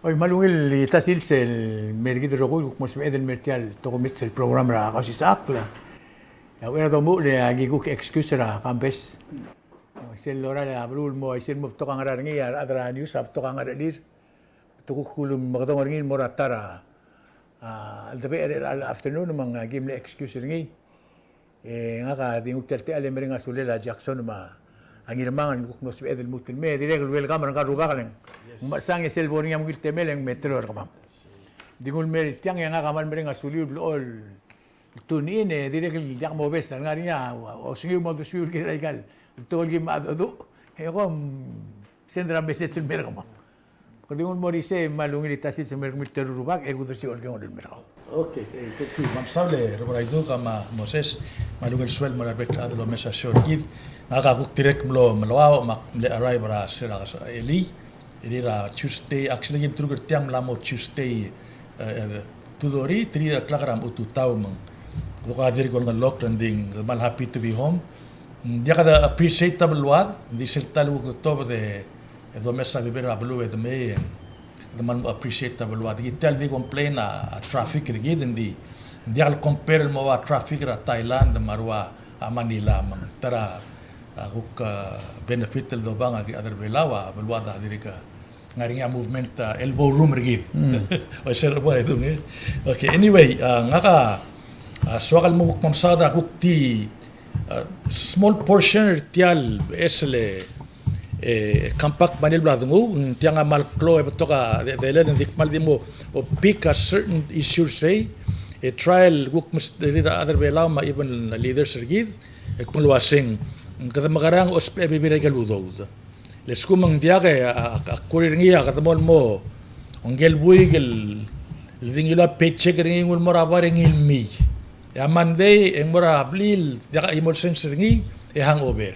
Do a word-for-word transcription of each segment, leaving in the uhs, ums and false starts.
Oi, me a ungil el ta sils el mer kid el rokui el kuk mo sebeched el mer tia el tokumits el program er a Kausisechakl. A uchei er a domuchel e aki kuk excuse er a kambes. Sel lorael a beluu el mo, sel mo betok a ngerang er ngii, a rechad er a news a betok a ngerechelir. Te kuk ulemekedong er ngii el mo er a ta er a, a, cheldebechel er a afternoon me ng aki mle excuse er ngii. E ngak a di nguu tia el techall e mereng a sulel a Jackson me a Ngirmang el kuk mlo sebeched el lmuut el mei, dirrek el welcome er ngka el rubak el ng mechesang e sel bo er ngii a ungil temel e ng me teloi er kemam. Di nguu el mer tiang e ngak a kmal mereng a suliu el blechoel el tune in e dirrek el diak mobes a lengar er ngii a osengiu me a uldesuiu el kirel aika el tekoi el kim mengedecheduch e kom send er a message el mer kemam. Kede nguu el mo er isei me a ungil el ta sils el mer kemiu el teru el rubak e kudesiu el kengol el mer kau. Okay, eh, thank you. Me a mesaul e Reverend Aiduke me a Moses, me a ungil sueleb el mo er a rebek el chad el omes a show er kid. Ngak a kuk dirrek el mlo, mlo uaisei me ak mle arrive er a sera elii. Elii er a Tuesday, actually, kim truk er tiang mla mo Tuesday, eh, two thirty, three o'clock er a tutau me ng. Kede ko a dirk olengelokl e ng di kmal happy to be home. Ng diak de appreciate a beluad, ng di sel ta el kuk tobed e e domes a bebil er a beluu e de mei, e de kmal mo appreciate a beluad. Aki tia el di complain a, a traffic er kid, ng di, ng diak el compare el mo ua traffic er a Thailand me a rua a Manila, me ng ta er a, a kuk, a, benefit el dobang a ki chad er a Belau, a beluad a dirk ngar er ngii a movement, a, elbow room er kid. Mm. Oi, sel bo e dung, e. Okay, anyway, a, ngak a, a, soak el mo kuk mo mesaod a kuk di, a, small portion er tia el beches el e, compact money el bla denguu, ng tiang a kmal klou e betok a de, delel, ng di kmal di mo, o, pick a certain issue er sei, e try el kuk mesterir a rechad er a Belau me a even leaders er kid, e kmo ng uaisei, kede mekerang e ousbech a bebil er aike el udoud. Le lsekum ng diak e, a, a, a kuk er ngii a kede mo el mo, ngike el buik el, el di ngiluu a paycheck er ngii e nguu el mo er a bar e ngii el mei. E a Monday, e ng mo er a blil, diak a chimo el sens er ngii, e hangover.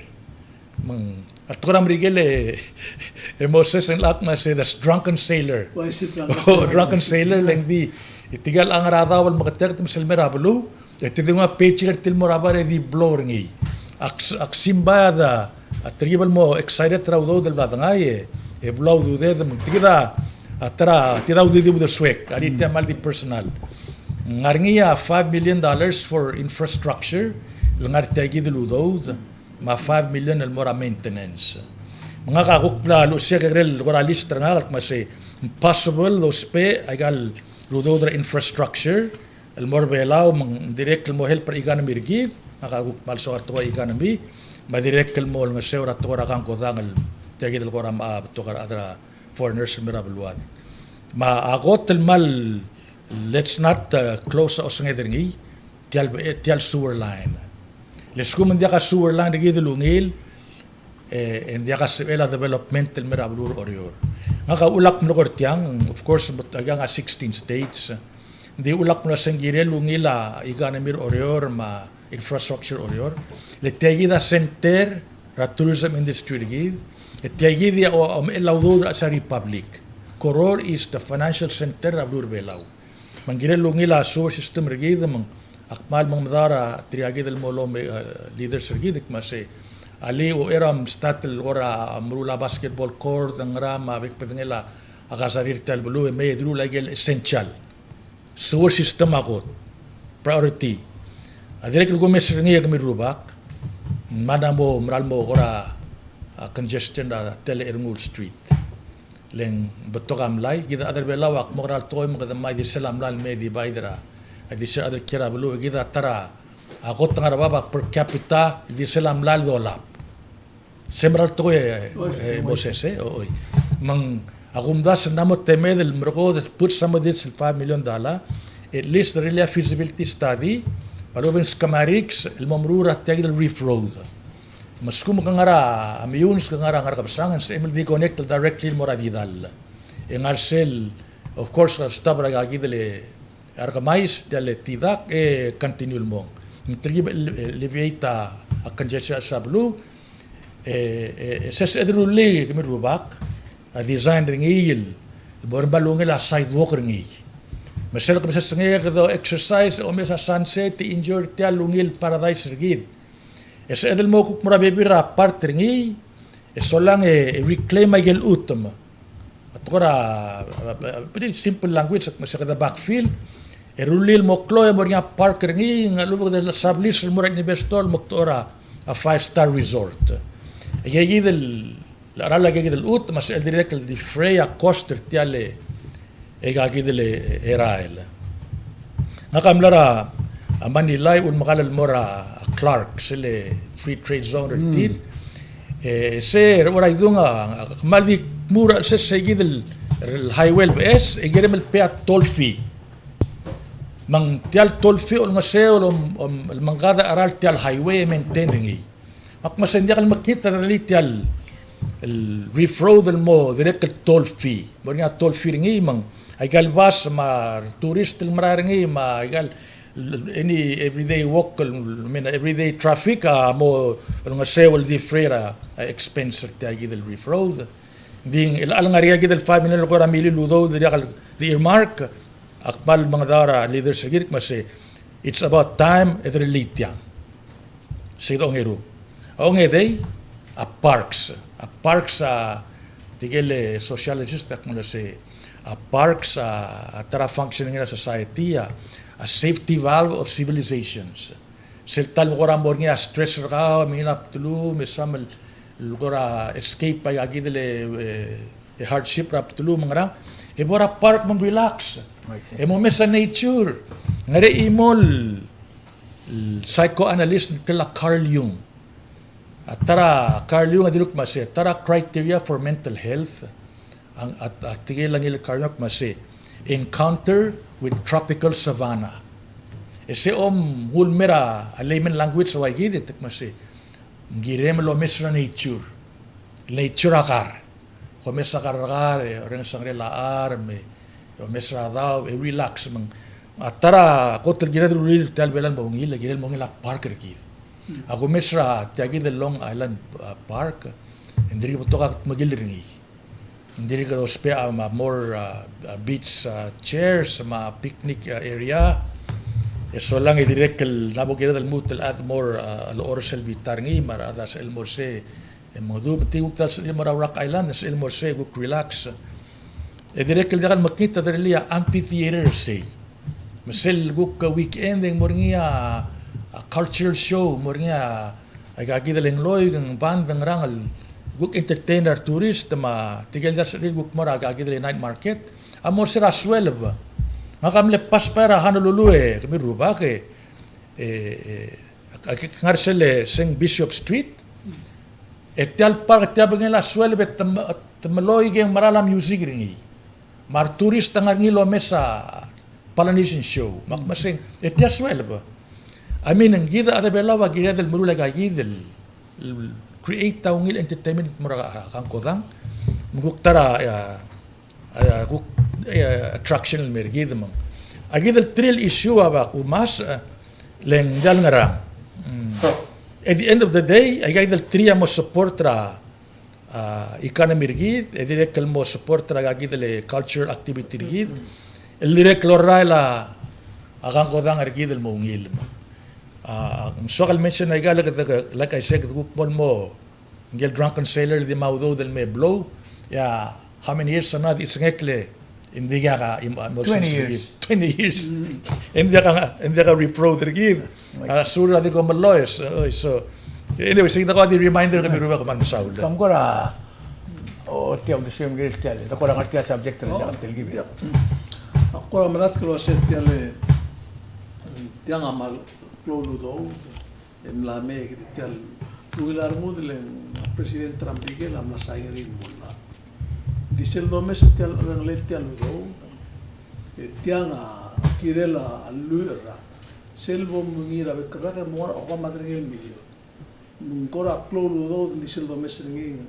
Me ng, a tekoi er a Merikel e, e Moses e ng lak me a se, the drunken sailor. Why is it drunken sailor? Oh, drunken sailor, le ng di, e tirke el ngar er a daob el meketeket me sel mer a beluu, e te di nguu a paycheck er tir el mo er a bar e di blow er ngii. Ak, ak simbai a, a telkib el mo excited er a udoud el bla dengai, e, e blow a ududed, me ng tirke a, a ta er a, tirke a udoud el suek, a di tia kmal di personal. Ng ngar er ngii a five million dollars for infrastructure, el ngar er tia kid el udoud, me a five million el mo er a maintenance. Me ngak a kuk bla luchesii a kekerei el kora list er ngak el kmo se, possible el ousbech aika el udoud er a infrastructure el mo er a Belau, me ng dirrek el mo help er a economy er kid, ngak a kuk kmal soak a tekoi er a economy, me a dirrek el mo olengeseu er a tekoi er a kangkodang el tia kid el kora, a, betok a rechad er a foreigners el mer a beluad. Me a kot el kmal, let's not, uh, close a osenged er ngii, tia el, tia el sewer line. Le lsekum ng diak a sewer line er kid el ungil, e, e ng diak a sebechel a development el mer a beluu er Oreor. Ngak a uchul ak mlo er tiang, of course, but aikang a sixteen states. Ng di uchul ak mlo er a sengkir el ungil a economy er Oreor me a infrastructure er Oreor. Le tia kid a center er a tourism industry er kid. E tia kid a o, omechell a udoud er a Republic. Koror is the financial center er a beluu er Belau. Me ng kirel el ungil a sewer system er kid, me ng ak kmal mengemedaol er tirka kid el mo lomei, e, leaders er kid, el kmo se, alii, uchei er a mstart el kora meruul a basketball court, ngera me a bek el bedengel a kasarir er tia el beluu, e mei e dilu el aike el essential. Sewer system a kot. Priority. A dirrek el kumes er ngii e kemiu el rubak, me ng mo meral mo kora, a, congestion er a tele er a Ngul Street. Le ng betok a mlai, kid a rechad er a Belau a kmo kora el tekoi me kede mei di sel a mlai el mei e divide er a, di sel a rechad el kiei er a beluu, kid a ta er a, a kot el ngar er a bab a per capita, di sel a mlai el dolab. Se mera el tekoi, e, Moses, e, Moses, e, o, oi. Me ng, a kumdasu el mla mo temed el merekod el put some of this five million dollar, at least really a feasibility study, me a lobeng schematics, el mo meruul er a tia kid el reef road. Me a lsekum ke ngar er a Meyuns, ke ngar er a Ngerkebesang, e ng sebechem el di connect el directly el mo er a Didall. E ngar sel, of course, stop er a kid el Arkemais, tia el Tidak, e continue el mong. Ng telkib el, e, alleviate a, a congestion er a beluu, e, e, e, se, se, e, rullii, kemiu el rubak, a design er ngii el, el bo er a ungil a sidewalk er ngii. Me sel kebesengei e kede exercise, omes a sunset, e enjoy er tia el ungil paradise er kid. E sebeched el mo kuk mo er a bebil er a part er ngii, e solang e, e reclaim aike el chutem. A kora, a, a, a, pretty simple language, se kede backfill, e rullii el mo klou e mo er ngii a park er ngii, ng a lebo kede sublease el mo er a investor el mo kdechor a five star resort. E kid el, a cheral a kid el chutem, me sel dirrek el defray a cost er tia el, e kid el, e, erael. Ngak a mla er a, a, Manila, e ulemekall el mo er a Clark, sel free trade zone er tir. E, se, er a ua idung a, a, kmal di kmu er a, se, se kid el, el highway el beches, e kirem el pay a toll fee. Me ng tia el toll fee a olengeseu el, om, om, el mengkad a cheral tia el highway e maintain er ngii. Me ak kmo se ng diak el mekngit a delii tia el, el reef road el mo dirrek el toll fee. Mo er ngii a toll fee er ngii me ng aika el bus me a tourist el merael er ngii me aika el, any everyday walk, el, I mean, everyday traffic a mo olengeseu el defray er a, a expense er tia kid el reef road. Ng di el, el ngar er ngii kid el five million el kora milil el udoud el diak el di earmark, ak kmal mengedaol er a leaders er kid el kmo se, it's about time e de rullii tiang. Se kid a ongeru. A ongedei, a parks. A parks a, tirke el sociologist a kmo se, a parks a, a ta er a functioning er a society a, a safety valve of civilizations. Sel ta el kora mo er ngii a stress er kau, me ngii a bdelum, me soam el, el kora escape a kid el, e, e hardship er a bdelum me a ngerang. E bo er a park me mrelax. I see. E momes a nature. Ngar er ngii a chimo el, el psychoanalyst el ngklel a Carl Jung. A ta er a Carl Jung a dilu el kmo se, ta er a criteria for mental health. Ng, a, a tirke el ngii el Carl Jung a kmo se, encounter with tropical savanna. E se om nguu el mer a layman language a ua kid e te kmo se, ng kirem el omes er a nature. Nature a kar. Komes a kar er kar, e orrenges a ngerel a charm, e omes er a daob, e relax me ng. A ta er a kot el kired el rullii tia el Belau el mo ungil, e kirel mo ungil a park er kid. A komes er a tia kid el Long Island, a, Park, e ng dirk betok a kutmeklii er ngii. Ng dirk dousbech a, a more, a, a beach, a, chairs, me a picnic, a, area. E solang e dirrek el, ng bo kired el lmuut el add more, a, el ores el bita er ngii, me a rechad a sebechel el mo er sei, e mengedecheduch, me tirke el kuk ta el sebechir el mo er a Rock Island, e sebechir el mo er sei e kuk relax. E dirrek el diak el mekngit a derellii a amphitheater er sei. Me sel kuk weekend e ng mo er ngii a, a cultural show, mo er ngii a, aika kid el ngloik, ng band, ng ngerang el kuk entertain er a tourist, me tirke el diak el sebechir el kuk mo er aika kid el night market. A mo er se er a sueleb. Ngak a mle pass by er a Honolulu e, kemiu el rubak e, e, e, Ak, ak ngar er sel Saint Bishop Street. E tia el park, tia el bengel a sueleb e te me-, te meloik e ng meral a music er ngii. Me a retourist a ngar er ngii el omes a Polynesian show. Me ak meseng, e tia el sueleb. I mean, ng kid a rechad er a Belau a kired el meruul aika kid el, el create a ungil entertainment el mo er a kangkodang. Me kuk ta er a, a, a, kuk, e, attraction el mer kid me ng. A kid el three el issue a bak umasech, e, le ng diak el ngerang. Mm. At the end of the day, aika kid el three a mo support er a, a, economy er kid, e dirrek el mo support er aika kid el cultural activity er kid. El dirrek el orrael a, a kangkodang er kid el mo ungil me ng. A, ng soak el mention aika el kede, like I said, kede kuk mo el mo ngike el drunken sailor el di mo udoud el me blow, ia, how many years from now, di chesengekl e ng diak a, im-, a, mo twenty years. Twenty years. Mm. E ng diak a, e ng diak a reef road er kid. Right. A, sur a di ko melloes, e, so, anyway, se kid a ko di reminder kemiu el rubak me kmal mesaul. Kom kora, o, tia uldesuem el kirel tia el, kora ngar tia el subject er a, oh, tia el telkib. Tia. A kora melatk el uase tia el, tiang a kmal klou el udoud. E mla mei e kid tia el ungil a rengud el ng President Trump er a Merikel a mla sain er ngii el mo llach. Di sel domes er tia el, cherrengelel tia el udoud, e tiang a kirel a lluich er a sel bo mungil er a bek el rak e mo ngar er a okeim me a tedei el milion. Me ng kora klou el udoud, di sel domes er ngii ng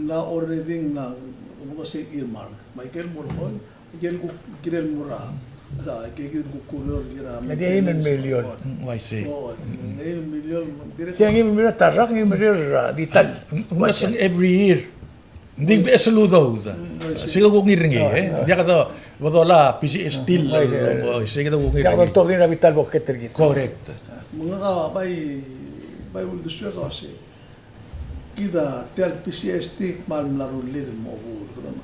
mla already ng mla, ng mla se earmark. Me aike el mo er ngii, aike el kuk kirel mo er a, a, aike el kuk kureor el kirel a, e di eim el million. Mm, I see. O, ng eim el million, dirrek. Se ng eim el million a ta el rak, ng eim el million er a, di ta el. Ng, ng uaseng every year. Ng di beches el udoud. Mm, I see. Se kede kuk ngii er ngii, e. Ng diak kede bo dolai a PGST el, o, se kede kuk ngii er ngii. Diak doltob er ngii er a bita el buket er kid. Correct. Me ngak a bai, bai uldesuek a uase kid a tia el PGST kmal mla rullid el mo obul, kede me.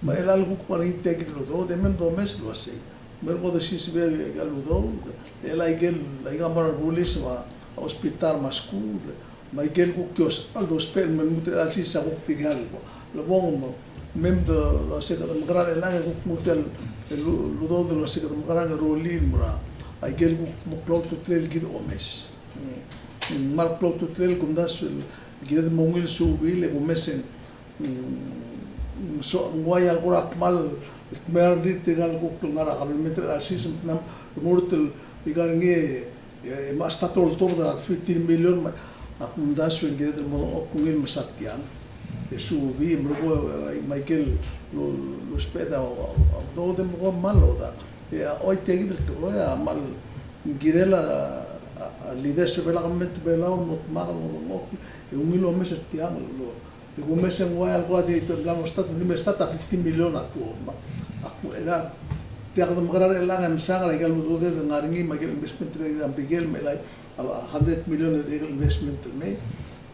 Me a chelecha el kuk ngar er ngii tia kid el udoud, e mei me domes el uasei, me ng ko desiseb er a ikel udoud, e chelecha ikel, aika mo er a bulis me a hospital me a skuul, me a ikel kuk kiosang el dousbech el me lmuut er a chelecha el sils a kuk tirka el bo lebong. Me mei me do, uasei kede mekerang e chelechang e kuk nguu tia el, el udoud el uasei kede mekerang e rullii el mo er a ikel kuk mo klou a ultutelel kid a omes. Mm, me a klou a ultutelel, kumdasu el kired el mo ungil suubii e kumes e ng, mm, so, ng uai a kora kmal, kmal di tirka el kuk ngar er a kabelment er a chelecha el sils me te mla remurt el ikal ngii e, e, me a start el oltobed er a fifteen million me a kumdasu e ng kired el mo ungil mesa tiang. E suubii, me ng ko, e, me a ikel lo, lousbech a, a, a, udoud e me ng ko kmal oda. E a, oi, tia kid el tekoi a kmal kirel a, a, a leaders er a kabelment er a Belau el mo dmak el mo dengchokl e ungil omes er tiang el, e kumes e ng uai a kora di te mla mo start, ng di me start a fifteen million a tuobed. Me a, a ku, e a, tia kede mekerang e chelechang e mesang er a ikel udoud el ngar er ngii me a ikel investment er a Merikel me a, a hundred million er a ikel investment el mei.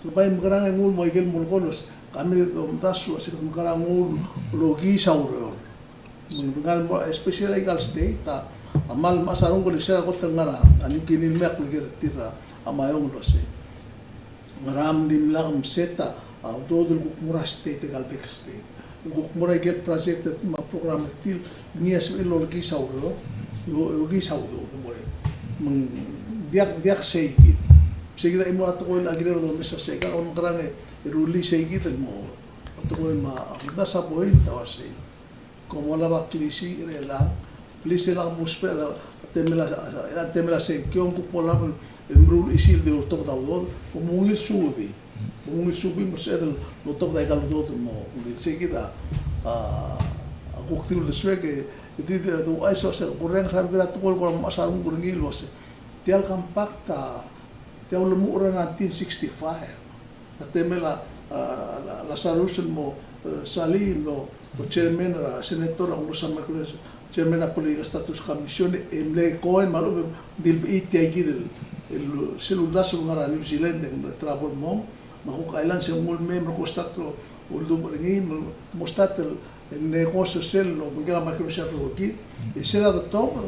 Te bai mekerang e nguu el mo ikel molekoi el uasei, ka mei me domdasu el uasei kede mekerang e nguu el okiis a ureor. Me ng kmal mo, especially ikal state a, a kmal mechas a renguk el sel kot el ngar er a New Guinea el mei a kuleker er tir a Maiong el uasei, ngera me ng dimlak mset a udoud el kuk mo er a state, ikal bek el state, el kuk mo er a ikel project er tir me a program er tir, ngii a sebechel el okiis a ureor, o, okiis a udoud el mo er. Me ng diak, diak sei kid. Sei kid a chimo er a tekoi el a kired el omes a sei, ka mekerang e rullii sei kid el mo. A tekoi me a, a kumdasu a point a uasei, kom olab a klisiich er chelechang, please e lak mousbech er a temel a, er a temel a sengkio, kuk mo olab el meruul a chisel di oltobed a udoud, kom ungil suubii. Kom ungil suubii me sebeched el oltobed a ikal udoud el mo ungil. Sei kid a, a, a kuk di uldesuek e, e di, di, di ouchais el uasei, kurrenges a rebebil er a tekoi el kora mechas a renguk er ngii el uasei, tia el compact a, tia ulemuchel er a nineteen sixty-five. A temel a, a, a, Lazarus el mo, e, Salii el mo, mo chairman er a senator, a Congress, a Congress, chairman er a Political Status Commission, e mle Cohen me a lechub e ng di lebechii tia kid el, el, sel uldasu el ngar er a New Zealand, e ng travel el mong, me a Cook Islands, e ng mle mei me ng ko start el uldumech er ngii, me ng mo start el, el negotiate er sel, el obengkel a Micronesia el rokir, e sel a betok,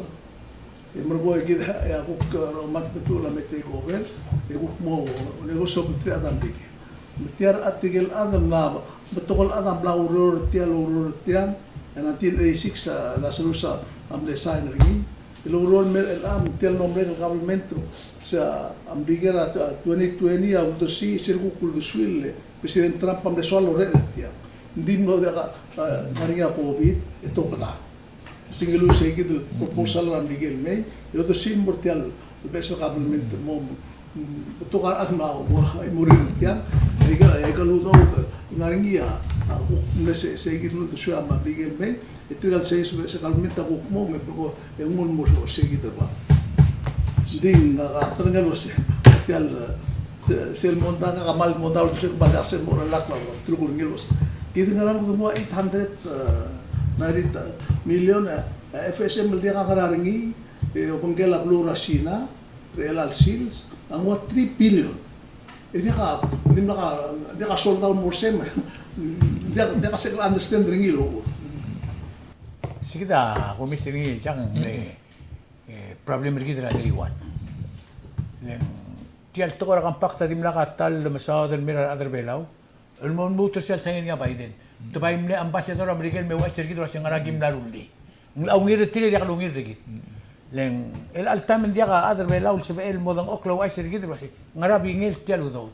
e merekong e kid, e a kuk, e, Roman Petul a me take over, e kuk mo negotiate er tia el Merikel. Me tia er a tirke el chad el mla, betok el chad a mla oureor er tia el oureor er tiang, e nineteen eighty-six a Lazarus a mle sign er ngii. El oureor el mei er chelechang, tia el mlo merek el government, se a Merikel er a twenty twenty a uldersii, sel kuk uldesuir, e President Trump a mle soal el orreched er tiang. Ng di mlo diak a, e, ngar er ngii a COVID, e tobed a. Single use, sei kid el proposal er a Merikel el mei, e uldesuir el mo er tia el beches el kabelment el mo, mm, betok a rechad el mla mo, mo er tiang, e ikal, e ikal udoud el ngar er ngii a, a, kuk mle se, sei kid el uldesuir a Merikel el mei, e tirka el sel beches el kabelment a kuk mo, me kuk, e ng mo, mo, sei kid el ba. Ng di ngak a, a, kede ngii el uase, tia el, se, sel mondai, ngak a kmal mondai el uase, kmal diak sel mo er a lak el, telkul ngii el uase. Kid a ngar er a kuk mo eight hundred, e, ninety million, e, e, F S M el diak a ngar er ngii, e, obengkel a beluu er a Sina, er chelecha el sils, a nguu a three billion. E diak a, dimlak a, diak a sold out mo er sei, diak, diak a sel understand er ngii el uase. Sei kid a kumes er ngii, Jang, le, e, problem er kid er a day one. Le ng tia el tekoi er a compact a dimlak a ta el mesaod el mei er a rechad er a Belau el mo lmuut er sel sain er ngii a Biden. Te bai mle ambassador er a Merikel el me ouchais er kid el uase ngera kim mla rullii. Ng locha ungil er tir e diak lungil er kid. Le ng chelecha el taem e ng diak a chad er a Belau el sebechel el mo dengchokl el ouchais er kid el uase ngera bingel tia el udoud.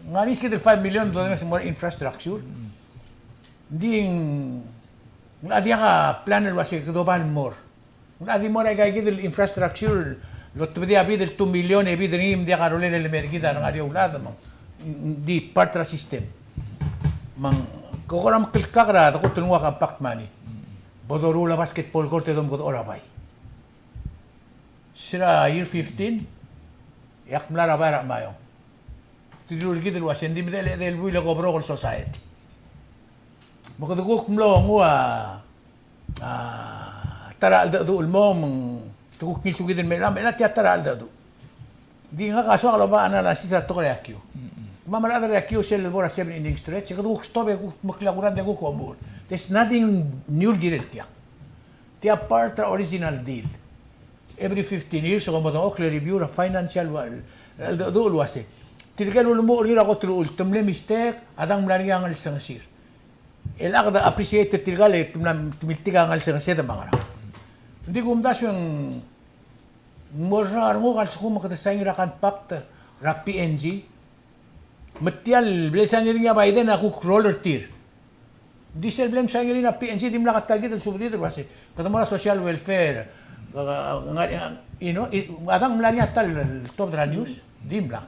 Ng ngar er ngii sei kid el five million dollars el mo er a infrastructure. Ng di ng locha diak a plan el uase kede oba el mo er Ng di mo er aika kid el infrastructure el otebedii a bid el two million e bid er ngii me ng diak a rolel el mei er kid a rengar er eou el chad me ng di part er a system. Me ng ko kora mekelkak er a dekot el nguu a compact money. Bo doruul a basketball court e domkedechor a bai. Se er a year fifteen e ak mla er a bai er a Maiong. Te dilu er kid el uase ng di medechel e edei el buil e ko broke el society. Me kede kuk mlo nguu a a, ta er a cheldecheduch el mong, me te kuk ngilsukid el mei er chelechang, me chelechang tia ta er a cheldecheduch. Di ngak a soak el oba analysis er a tekoi er a Yakkio. Me a mera el chad er a Yakkio sel lebo er a seven inning stretch, e kede kuk stop e kuk meklii a kurang e kuk omuchel. There's nothing new el kirel tiang. Tia part er a original deal. Every fifteen years, e kom medengei el review er a financial, el, el, el, el uase. Tirke el ulemuchel er ngii er a kot el uchul, te mle mistake, a dang mla er ngii a ngelsengesir. E ak di appreciate tirka el te mla, te miltik a ngelsengesed me a ngerang. Ng di kumdasu e ng mo er a renguk a lsekum kede sign er a compact er a P N G, me tia el ble sign er ngii a Biden a kuk roll er tir. Di sel ble sign er ngii a P N G, dimlak a ta kid el subedid el uase, kede mo er a social welfare, a, a, a, you know, a dang mla er ngii a ta el tuobed er a news, dimlak.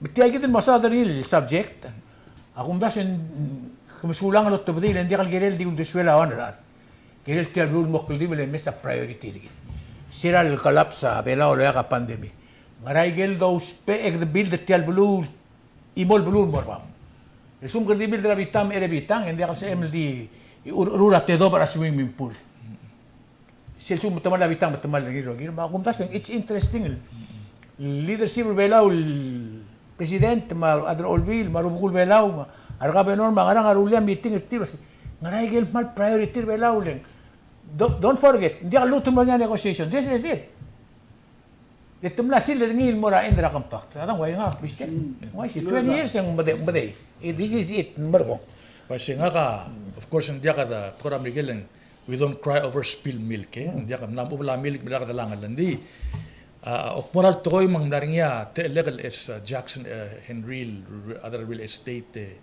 Me tia kid el mo saod er ngii el subject, a kumdasu e ng, ke mesulang el otobedii, e le ng diak el kirel di uldesuel a one er a Kirel tia el beluu el mo kldibel e mesa priority er kid. Sera el collapse a Belau el oeak a pandemic. Ngera ikel dousbech e kede build er tia el beluu, el chimo el beluu el mo er bab. E lsekum kede build er a bitang me a bitang, e ng diak el sebechem el di ur-, urur a tedobech er a swimming pool. Sel lsekum me te kmal a bitang me te kmal er ngii el rokir, me a kumdasu e ng, it's interesting el leadership er a Belau el president, me a rechad er a olbiil, me a rubekul Belau, me a regovernor, me a ngerang a rullii a meeting er tir, el uase, ngera ikel kmal priority er a Belau el. Don't, don't forget, ng diak el lmuut el mo er ngii a negotiation. This is it. Le te mla seal er ngii el mo er a end er a compact. A dang, uai ngak, Christian? Uai, se twenty years e ng medei, medei. Eh, this is it, merekong. Uai, se ngak a, of course, ng diak a, tekoi er a Merikel, we don't cry over spilled milk, e. Ng diak, ng mla mo bla milk, bla kede langel. Ng di, a, a, ak mo er a tekoi me ng mla er ngii a techellek el, as, a, Jackson, a, Henry, el, other real estate, e,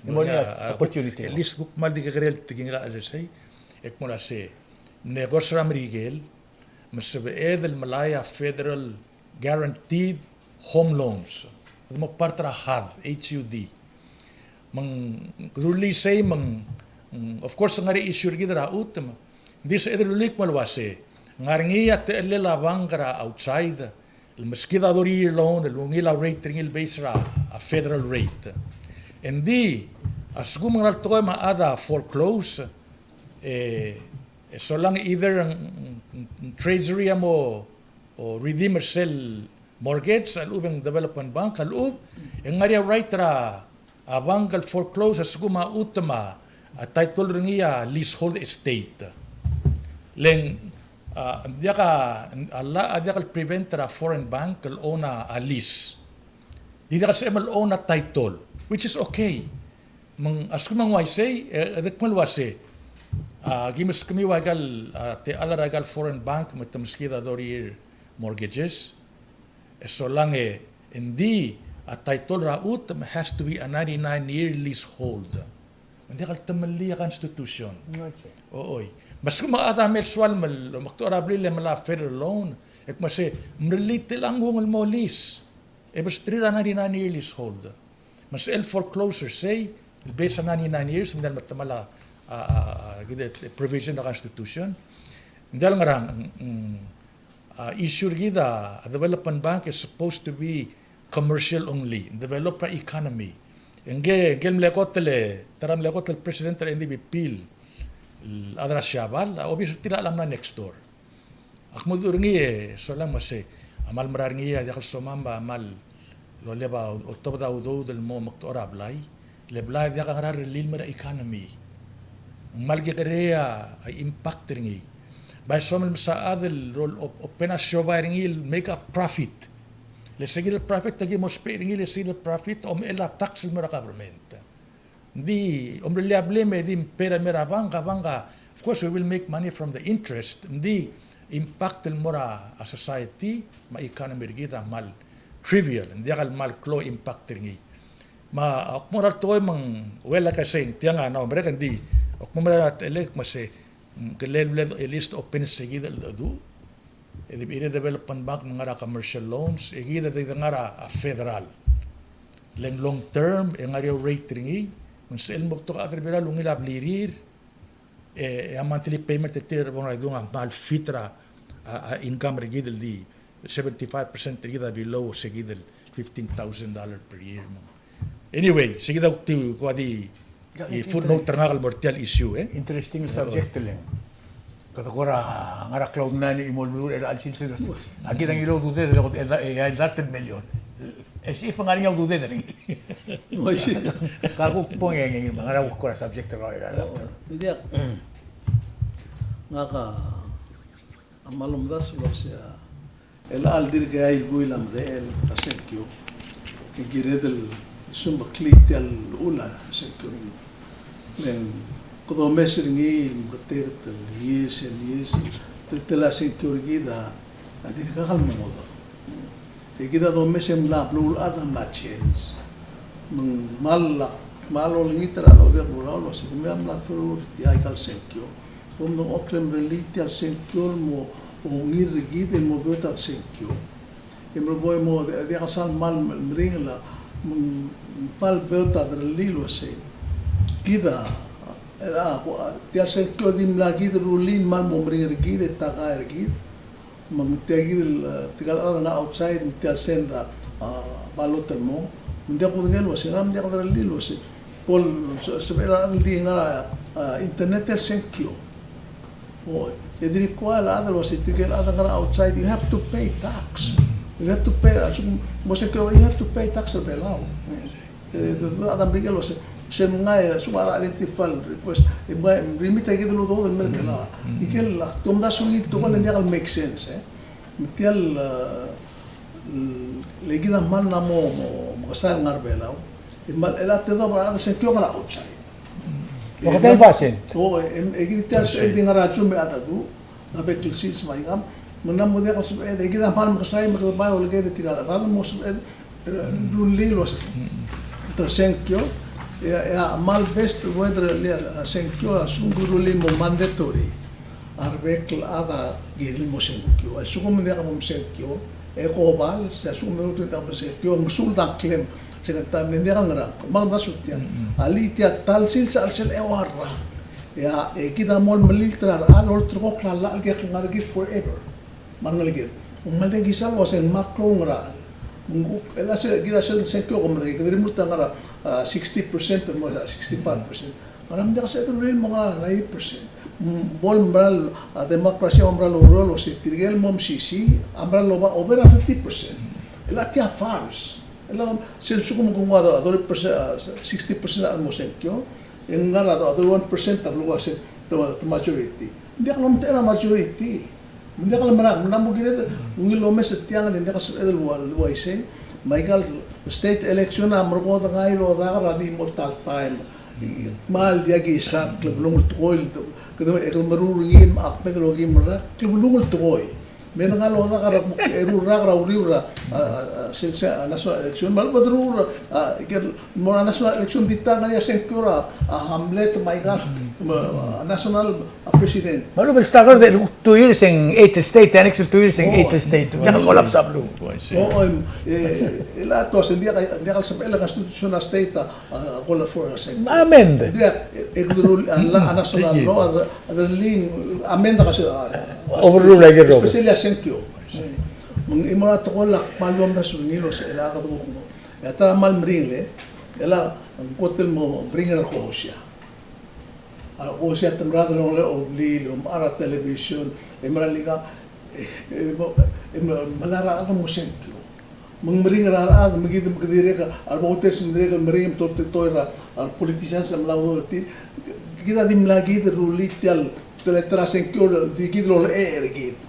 ng mo er ngii a, a, opportunity. At least kuk kmal di kekerei el tekingek a, as I say, e ak mo er a se, ng negos er a Merikel, me sebeched el melai a federal guaranteed home loans. Kede mo part er a HUD, H U D. Me ng, kede rullii sei me ng, mm, of course, ng ngar er ngii a issue er kid er a chutem. Ng di sebeched el rullii el kmo el uase, ng ngar er ngii a techellel a bank er a outside, el meskid a thirty-year loan, el ungil a rate er ngii el base er a, a federal rate. Ng di, a lsekum ng ngera el tekoi me a chad a foreclose, e, e solang either ng, ng, ng treasury a mo, o redeem er sel mortgage, a lechub e ng development bank, a lechub e ng ngar er ngii a right er a, a bank el foreclose a lsekum a chutem a, a title er ngii a leasehold estate. Le ng, a, diak a, a llach a diak el prevent er a foreign bank el own a, a lease. Di diak el sebechem el own a title, which is okay. Me ng, a lsekum ng uaisei, e, e de kmo el uase, a, ki meskemiu a ikal, a, techall er a ikal foreign bank me te meskid a thirty-year mortgages. E solang e, ng di, a title er a chutem has to be a ninety-nine year leasehold. Me ng diak el temellii a Constitution. Ng uaisei. Ochoi. Me a lsekum a chad a mei el soal me, me mekdechor a blil e melai a federal loan, e kmo se, mrellii tia el nguu el mo lease. E besterir a ninety-nine year leasehold. Me sel foreclose er sei, el base a ninety-nine years, me ng diak el metemall a, a, a, a, kid a provision er a Constitution. Ng diak el ngerang, mm, a, issue er kid a, a development bank is supposed to be commercial only, develop er a economy. Ngike, ngike el mle kot el, ta er a mle kot el president er a N D P P el, el chad er a Siabal, a obis er tir a mla next door. Ak mo dmu er ngii e solang me sei, a kmal mera er ngii a diak el somam a kmal loleb a otobed a udoud el mo mekdechor a blai, le blai a diak a ngera el rellii el mei er a economy. Ng kmal kekerei a impact er ngii. Bai soam el msa chad el rol op-, open a siobai er ngii el make a profit. Le se kid el profit a ki mo ousbech er ngii, le se kid el profit a omechell a tax el mo er a government. Ng di, omrellii a blame e di mper el mei er a bank, a bank a, of course, we will make money from the interest. Ng di, impact el mo er a society, me a economy er kid a kmal trivial, ng diak el kmal klou a impact er ngii. Me ak mo er a tekoi me ng, well, like I say, tiang a, no, merek, ng di, ak mo er a techellek me sei, mm, ke le, le, at least open se kid el dedu. E di, e di development bank me ng ngar er a commercial loans, e kid a di ngar er a federal. Le ng long term, e ng ngar er ngii a rate er ngii, me ng sebechel mo betok a chad er a Belau el ungil a blirir, e, e a monthly payment er tir er a bo er a idung a kmal fit er a, a, a income er kid el di seventy-five percent er kid a below se kid el fifteen thousand dollar per year mo. Anyway, se kid a kuk di, kuk di, e, footnote er ngak el mo er tia el issue, e. Interesting subject el. Kede kora ngar er a cloud nine el mo el beluu er a chelsel sel. Aki dang ilo ududed el, el, el, el dart el million. E se if ngar er ngii a ududed er ngii. Oi, se. Ka kuk bong e ngii, me ngar er a kuk kora subject er a, er a, er a. Ng diak. Ngak a a kmal omdasu el uasei a, el chelecha el dirk eai el buil a medechel a sengkio, e kired el sumeklii tia el llechul a sengkio er kid. Le ng kede omes er ngii el meketeket el years and years, te-, tela sengkio er kid a, a dirkak el mo ngodech. E kid a domes e ng mla beluulechad a mla change. Me ng kmal, kmal olengit er a Olbiil er a Kelulau el uasei kemiu a mla through er tia ikal sengkio, kom dengchokl e mrellii tia el sengkio el mo ungil er kid el mo beot a sengkio. E mlo bo e mo di-, diak el sal kmal meringel a, me ng kmal beot a derellii el uasei kid a, a, a, tia el sengkio a di mla kid el rullii el kmal mo meringel er kid e takai er kid. Me ng tia kid el, e, tirka el chad el ngar er a outside, me tia el send a, a, ballot el mong. Me ng diak kudengei el uasei, ngera me ng diak derellii el uasei, bo lse-, sebechel a rechad el di ngar er a, a, internet el sengkio. O, e di require a rechad el uasei, tirke el chad el ngar er a outside, you have to pay tax. You have to pay, a lsekum mo sengkio, you have to pay tax er a Belau. E, e, e, a Merikel el uasei, se mngai, se mngai a identify el request, e mngai, remit a ikel udoud el mei er Belau. Ikel, a, te omdasu er ngii el tekoi el diak el make sense, e. Me tia el, e, le kid a kmal mla mo, mo, mo mekesai el ngar er Belau. E kmal, e le a tedobech a rechad el sengkio a ngar er a outside. Lo ke tia el basen. O, e, e kid tia el sebeched el di ngar er a Zoom e a dedu a bek el sils me aikang, me ng mla mo diak el sebeched, e kid a kmal mekesai me kede bai oleked e tirka el chad a mo sebeched, e, rullii el uasei. Te sengkio, e, e a kmal best way er a, a sengkio a lsekum ke rullii el mo mandatory. A rebek el chad a kired el mo sengkio. A lsekum ng diak bo msengkio, e kobal, se a lsekum ng diak bo msengkio, ng mesuub a ngklem, se ng ta me ng diak el ngerang, me ng omdasu tiang. A lechub tia ta el sils a chelsel a eua el rak. E a, e kid a mo melilt er a rechad el olterekokl a llach el kekerei el ngar er kid forever. Me a rengeleked. Me ng mle di kisa el uasei ng mle klou el ngerachel. Me ng kuk, e le se, kid a sel sengkio, kom medengei, kede di mle ta ngar er a, a, sixty percent, mo sixty-five percent. Ngera me ng diak el sebeched el rullii el mo ngar er a ninety percent. Mm, bo el mera el, a, democracy a mera el oureor el uasei tirke el mo mesisiich a mera el oba over a fifty percent. E le tia farce. E le sel lsekum ke nguu a thirty percent, a, sixty percent a mo sengkio, e ng ngar er a thirty-one percent a beluu a se te, te majority. Ng diak lomtechei er a majority. Me ng diak lemerang, me ng mo kired el ungil el omes er tiang, e ng diak el sebeched el ua, el uaisei. Me aika el state election a merekong e ng ngai el odak er a di mo ta el taem. Kmal diak kisang, klebelung el tekoi, kede, kede meruul er ngii, me a kmeed el okeim el rak, klebelung el tekoi. Me ng ngai el odak er a, eru el rak er a uriul er a, a, a, sel, sel, a, national election, me a lebo deruul er a, a, ikel mo er a national election di ta ngar er ngii a sengkio er a, a, hamlet me aika, me, a, national, a, president. Me a lebo el stagger er a two years e ng eight el state, e a next two years e ng eight el state. Diak el collapse a beluu. O, o, e, e, e le a tua se ng diak, diak el sebechel a constitution er a state a, a, call for a state. Amend. Diak, e, e, kede ruul, a, la, a national law, a, a, ruling, amend a, a, overrule a ikel rokui. Especially a sengkio. Me ng chimo er a tekoi el ak kmal omdasu er ngii el uasei, e le a kede kuk mo. E a ta er a kmal meringel, e le ng kot el mo meringel er a Russia. A Russia te mera el delongelel a blil, el omechar a television, e mera el ika, e, e, mo, e, mo, melai er a rechad el mo sengkio. Me ng meringel er a rechad, me kid, me kede dirrek, a re voters me dirrek el meringel, me te, te, te, er a, a re politicians a mla udoud er tir, kid a di mla kid el rullii tia el, tia el ta er a sengkio, di kid el olechei er kid.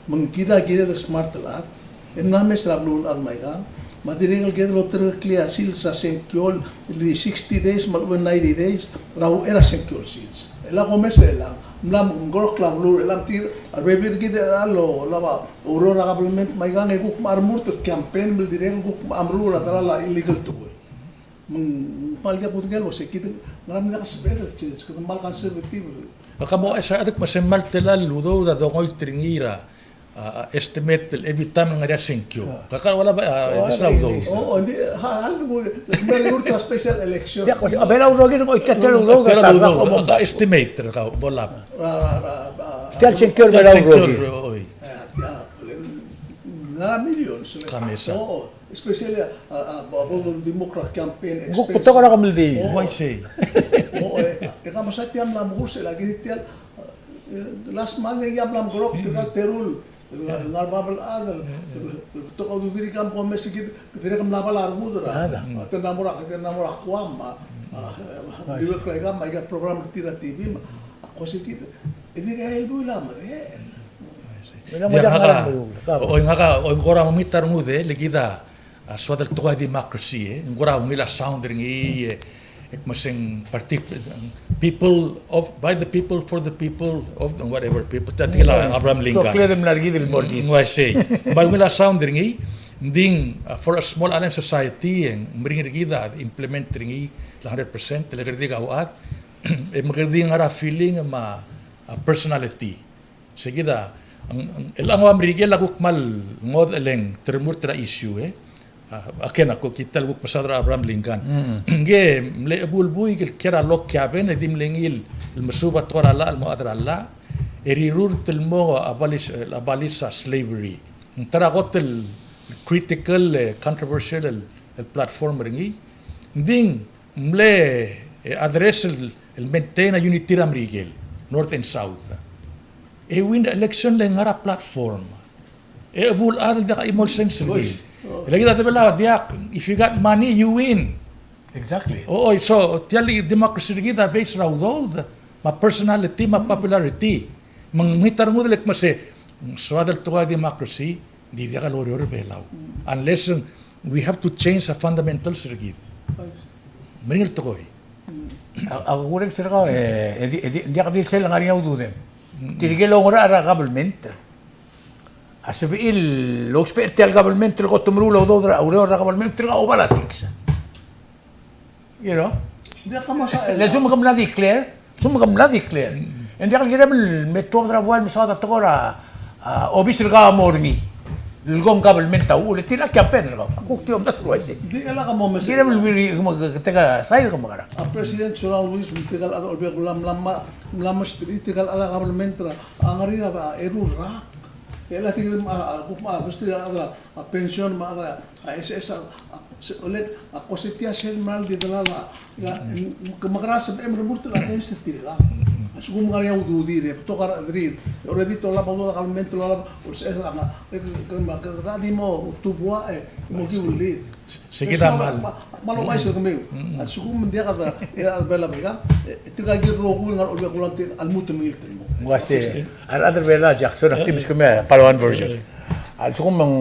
Me ng kid a kired el smart el chad, e mla mes er a beluulechad me aikang, me a dirrek el kired el oterekeklii a sils a sengkio el di sixty days me a lechub e ng ninety days er a uchei er a sengkio el sils. E le kom mes er chelechang, mla mekerokl a beluu er chelechang, tir a rebebil er kid el lo, lebo oureor er a government me aikang e kuk mo remurt el campaign me le dirrek el kuk mo meruul a delal a illegal tekoi. Me ng kmal diak kudengei el uasei kid, ngera me ng diak el sebeched el change, kede kmal conservative. Ka mo, e se a dek me se kmal tela el udoud a dongoit er ngii er a, a, a, estimate el every time el ngar er ngii a sengkio. Ka kora olab a, a, e se a udoud. O, o, ng di, a, a, a, ng di, ng di, ng di, ng di, special election. Diak, a Belau el rokir, ng di, tela el udoud, tela el udoud, a, estimate er kau, bo lab. A, a, a, a, tia el sengkio er a Belau el rokir. Oi. A, tia, ngera millions. Ka mesa. O, o. Especially a, a, a, bo, bo Democrat campaign expense. Ng kuk betok er a kemeldiil. O, uaisei. O, e, e ka mesa tia mla mekurs el a kid tia, e, last month e ng mla mekerokl, tirka el teru el, Ngar er a bab el chad, betok a ududir ikang, ko mes kid, kede dirrek el mla bla a rengud er a. Te mla mo er a, te mla mo er a Guam, a, a, a, Guam, aika el program er tir er a T V, me a ko se kid, e dirrek el buil a merek. Oi, ngak a, oi, ngak a, oi, ng kora mekngit a rengud e, le kid a, a soad el tekoi a democracy, e, ng kora ungil a sound er ngii, e, e kmo se ng parti-, people of, by the people, for the people, of the whatever people, tia tirke el Abraham Lincoln. Ng uaisei. Ng bai ungil a sound er ngii, ng di, uh, for a small island society, e ng meringel er kid a implement er ngii el hundred percent, le kede di kauchad, e me kede di ngar er a feeling me a, a personality. Se kid a, ng, ng, el nguu a Merikel a kuk kmal ngodech el ng te remurt er a issue, e. A, again, a kuk, kid el kuk mesaod er a Abraham Lincoln. Ngii, mle chebuul buik el kiei er a log cabin, e di mle ngii el mesuub a tekoi er a llach, el mo chad er a llach. E rirurt el mo abolish, abolish a slavery. Ng ta er a kot el critical, e, controversial el, el platform er ngii. Ng di ng mle, e, address el, el maintain a unity er a Merikel, North and South. E win the election le ngar er a platform. E chebuul a chad el diak a chimo el sense er ngii. E le kid a Belau a diak, if you got money, you win. Exactly. O, o, so, tia el democracy er kid a base er a udoud, me a personality, me a popularity. Me ng mekngit a rengud el kmo se, ng soad el tekoi a democracy, di diak el oureor er a Belau. Unless, um, we have to change a fundamentals er kid. Meringel tekoi. A, a kureng er kau, e, e di, e di, diak di sel ngar er ngii a ududem. Tirke el oungerachel er a government. A sebechir el ousbech er tia el government el kot el meruul a udoud er a, ureor er a government, tirka a politics. You know? Ng diak a mo sa, le lsekum ke mla declare, lsekum ke mla declare. E ng diak el kirem el me tuobed er a buai el mesaod a tekoi er a, a, obis er kau a mo er ngii. El kmo ng government a uchul, e tia el campaign er kau. Ak kuk di omdasu el uaisei. Ng diak a mo mes. Kirem el uri, ke mo, ke take a side, ke mo ngerang. A President Surangel Whipps, me tirka el chad er a Olbiil er a Kelulau a mla, mla mesterir tirka el chad er a government er a, a ngar er ngii a eru el rak. E le tirke el, a, a, kuk, a, mesterir a chad er a, a, pension, me a chad er a, a, S S, a, a, se, ole, a, ko se tia sel mera el di delal a, ia, ke mekerang e sebechem el remurt el against er tirka. A lsekum ng ngar er ngii a ududir, e betok a rechederir, e already te olab a udoud a government, te olab a, o se, e, ke, ke, ke, ke, di mo tubuach, e, mo kiullir. Se kid a kmal, kmal ouchais er kemiu. A lsekum ng diak a, e, a Belau a ikang, e, tirka kid el rokui el ngar er a Olbiil er a Kelulau a lmuut el mengilt el mo. Ng uaisei. A rechad er a Belau, Jackson, ak di meskemiu a Palauan version. A lsekum ng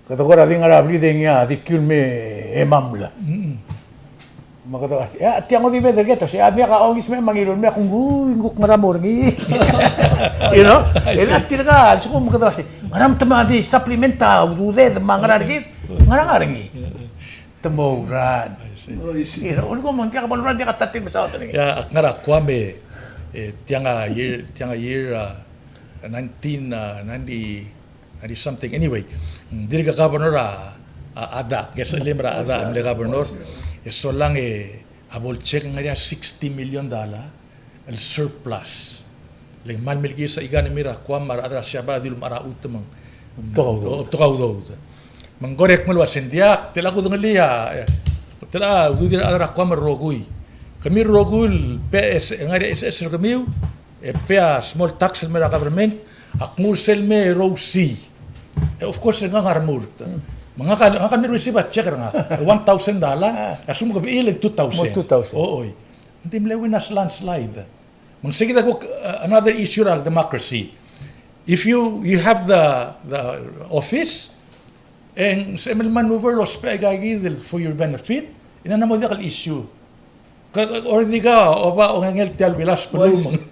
Kede kora di ngar er a blid e ngii a di kiul me emam el. Me kede uase, e, tia ngodibed er kid, e, a diak a ongismem a ngiluu el mei, a kuk, ng kuk ngar er a mo er ngii. You know? E le tirka, a lsekum kede uase, ngera me te mo di supplement a ududed me a ngera er kid, ngera ngar er ngii. Te mo oureor. You know, ulekum ng diak bo el oureor, ng diak a ta el mesaod er ngii. Ia, ak ngar er a Guam e, e, tiang a year, tiang a year, a, nineteen, a, ninety, ninety something. Anyway, mm, dirk governor a, a, a dak, e selim er a dak, mle governor, e solang e a bo el check ngar er ngii a sixty million dollar el surplus. Le ng kmal melekoi a economy er a Guam me a rechad er a Siabal a dilu el mechar a chutem. Betok a udoud. O, betok a udoud. Me ng kora kmal uase ng diak, tela kudengelii a, e, tela ududir a rechad er a Guam el rokui. Kemiu el rokui el pay, e, ngar er ngii a S S er kemiu, e pay a small tax el mei er a government, ak nguu sel mei e rosii. E, of course, ngak a remurt. Me ngak a, ngak a mle receive a check er ngak. One thousand dollar, a lsekum ke bechil e ng two thousand. Mo two thousand. O, oi. Ng di mle win a landslide. Me ng se kid a kuk, uh, another issue er a democracy. If you, you have the, the office, e ng sebechem el maneuver el ousbech aika kid el for your benefit, e ng mo diak el issue. Ke, ke, already ka oba ongengel tia el bilas beluu me ng.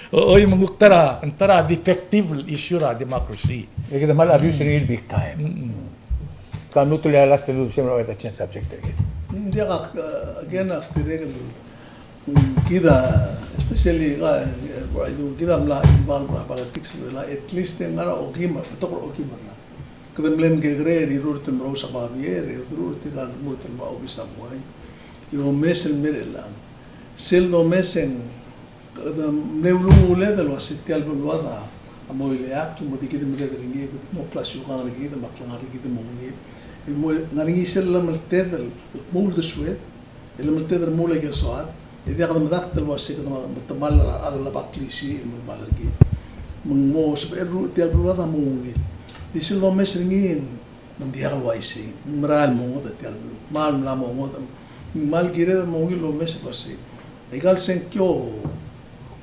O, oi, me ng kuk ta er a, ta er a defective issue er a democracy. E kede kmal abuse er ngii el big time. Mm-mm. Ka lmuut el last el ulsem er a change subject er kid. Mm, diak a, uh, again, a dirrek el, mm, kid a, especially ka, uh, kid a mla involve er a politics er a Belau, at least e ngar er a okeim, betok er a okeim er a Kede mle mekekerei e rirurt el merous a babier, e rirurt el ngar er a obis a buai. E omes el mei er chelechang. Sel domes e ng, kede mle ulengulenged el uase tia el beluad a mo ileakl, me di kid el medengei, mo klasiukang er kid, me a klengar er kid el mo ungil. E mo ngar er ngii sel lemelted el mo uldesued, e lemelted el mo ungil a soad, e diak kede medakt el uase kede metemall er a rechad el lebo klisiich el melemall er kid. Me ng mo sebechel el ruul tia el beluad a mo ungil. Di sel domes er ngii e ng diak el uaisei, ng mera el mo ngodech tia el beluu. Kmal mla mo ngodech, ng kmal kired el mo ungil el omes el uasei, aika el sengkio,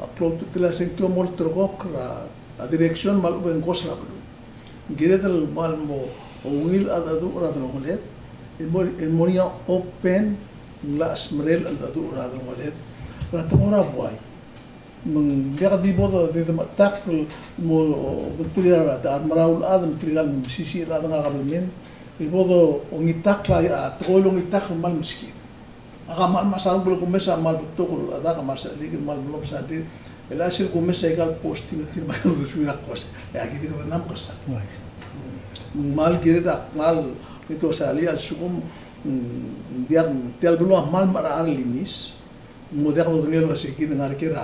a klou a ultutelel a sengkio a mo olterekokl er a, a direction me a lechub e ng kos er a beluu. Ng kired el kmal mo ungil a cheldecheduch er a delongeled, el mo, el mo er ngii a open, ng locha smecher el cheldecheduch er a delongeled er a tekoi er a buai. Me ng diak di bo de, de, demechetakl el mo, mo tir a, a merael el chad, me tirka el mesisiich el chad el ngar er a kabelment, e bo de ongitakl a, a tekoi el ongitakl el kmal meskid. Ak kmal mesa a renguk el kumes a kmal betok el chad, ak kmal sechelikel, kmal mlo mesa a rengrir. E le sel kumes aika el posting er tir me a rengrir a kos, e aki di kede mla mekesai. Me ng kmal kired a kmal, kede ua sel a lsekum, mm, ng diak, tia el beluu a kmal mechar a release. Ng mo diak lodengei el uasei kid a ngar er ker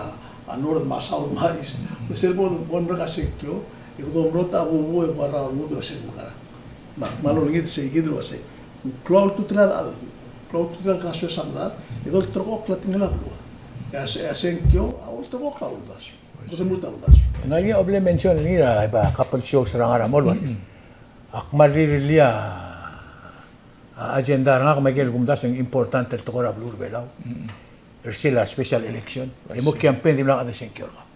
a north me a south me a east. Me sel bo, bo merek a sengkio, e kede omerotech a bubu e kora lmuut el uasei mekerang. Me ak kmal olengit sei kid el uasei, ng klou a ultutelel a, klou a ultutelel a kasoes a medad, e dolterekokl a tekingel a beluu. E a se-, a sengkio a olterekokl a uldasu. Kede lmuut a uldasu. Ng ngar er ngii a bo le mention er ngii er a, a couple shows er a ngar er a mall el uasei, ak kmal rirellii a a agenda er ngak me aike el kumdasu e ng important el tekoi er a beluu er a Belau er sel a special election. E mo campaign, dimlak a chad el sengkio er kau.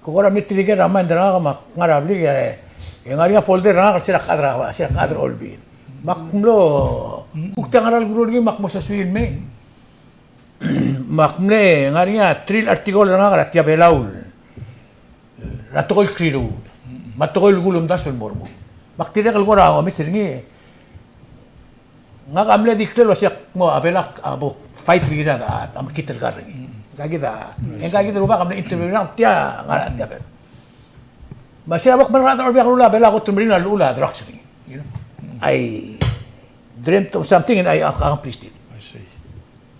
Ke kora mle tirke er a mind er ngak me ak ngar er a blik e, e ng ngar er ngii a folder er ngak er sel a chad er a, sel a chad er a Olbiil. Me ak mlo kuk tia ngar er a lekuruul er ngii me ak mo sesui el mei. Me ak mle ngar er ngii a three el article er ngak er a tia Belau el er a tekoi el kriruul me a tekoi el kulemdasu el mo er ngii. Me ak dirrek el kora omes er ngii. Ngak a mle declare el uasei ak mo, a Belau a bo fight er kid er a, a mekngit el kar er ngii. Ngka kid a, ngka kid el rubak a mle interview er ngak, tia ngar er a tia Belau. Me sei a bo kmal ngar er a Olbiil a rulal a Belau a kot el meringel a llechul a drugs er ngii. You know? I dreamt of something and I accomplished it. I see.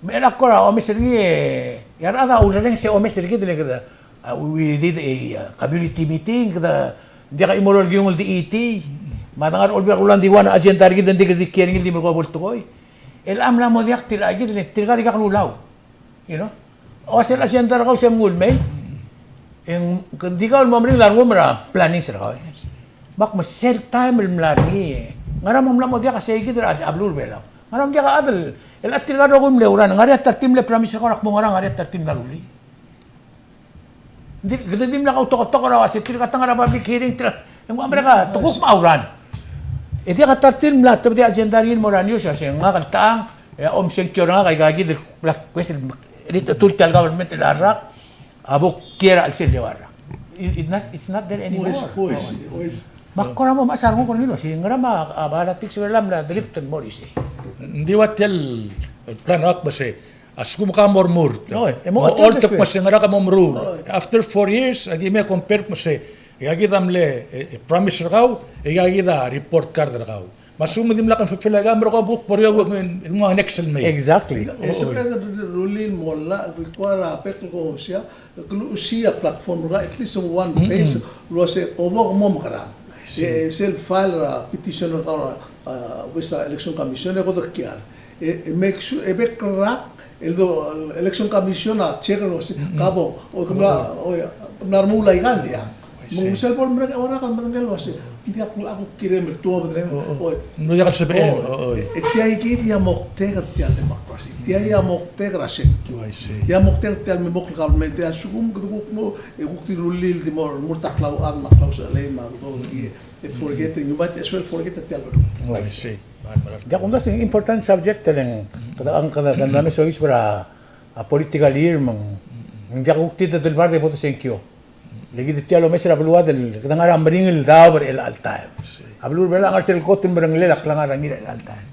Me chelecha kora omes er ngii e, e a rechad a ourrenges e omes er kid el kede, a, we did a, a, community meeting, kede, ng diak a chimo el kiungel el di chitii, me a dengar er a Olbiil er a Kelulau ng di one agenda er kid, ng di kede kiei er ngii el di melekoi a bo el tekoi. E chelecha mla mo diak tirka kid el, tirka di kak lulau. You know? Ua sel agenda er kau se mnguu el mei. E ng di kau el mo meringel a rengum er a plannings er kau. Me ak me sel taem el mla er ngii e, ngera me ng mla mo diak a sei kid er a beluu er a Belau? Ngera me ng diak a chad el, el tirka el rokui el mle oureor, ngar er ngii a ta er tir el mle promise er kau er a kmo ngera, ngar er ngii a ta er tir el mla rullii. Ng di, kede di mla kautoketok er a uasei tirka a ta ngar er a public hearing, tirka, e ng ua merek a tekuk me a oureor. E diak a ta er tir el mla tebedii a agenda er ngii el mo er a news, uasei ngak el tang, e a omsengkio er ngak aika kid el bla kues el, el tul tia el government el rak, a bo kiei er a chelsel el eua el rak. It, it not, it's not there anymore. Always, always, always. Me ak kora mo mechas a renguk er ngii el uasei, ngera me a, a politics er a Belau a mla drift el mo er isei. Ng di ua tia el plan er ngak me sei, a lsekum ke mo remurt. Oi, e mo, me a oltek me sei ngera ke mo meruul. Oi. After four years, aki mei e compare me sei, e aika kid a mle, e, e promise er kau, e aika kid a report card er kau. Me a lsekum e dimlak el fulfill aika, me a rokui a bo kuk bo er eou el nguu a next el mei. Exactly. E sebeched el rullii el mo llach, require a bek el kongosii, ke luchesii a platform er kau, at least one page, el uasei, o bo ke mo mekerang. I see. E sel file er a petition er kau er a, a, West Election Commission, e ko dekial. E, e make sure, e bek el rak, el do, Election Commission a check el uasei, ka bo, o ke mla, o, ke mla remuul aika el diak. Me ng sel bo el merek a rak el medengei el uasei, ng diak el kuk kirem el tuobed el, o, ng diak el sebechel, o, e, e tia kid a moktek er tia el democracy. Tia a moktek er a sengkio. I see. Tia a moktek er tia el mimokl el government, e a lsekum kede kuk mo, e kuk di rullii el di mo remurt a klauchad me a klausechelei me a udoud, e, e forget, you might as well forget er tia el beluu. I see. Diak, kumdasu e ng important subject el ng, kede, kede, kede mla me soiseb er a, a political year me ng, ng diak kuk di dedelbar e bo de sengkio. Le kid tia el omes er a beluad el, kede ngar er a meringel el daob er chelecha el taem. A beluu er a Belau a ngar er sel kot el meringel a klengar er ngii er chelecha el taem.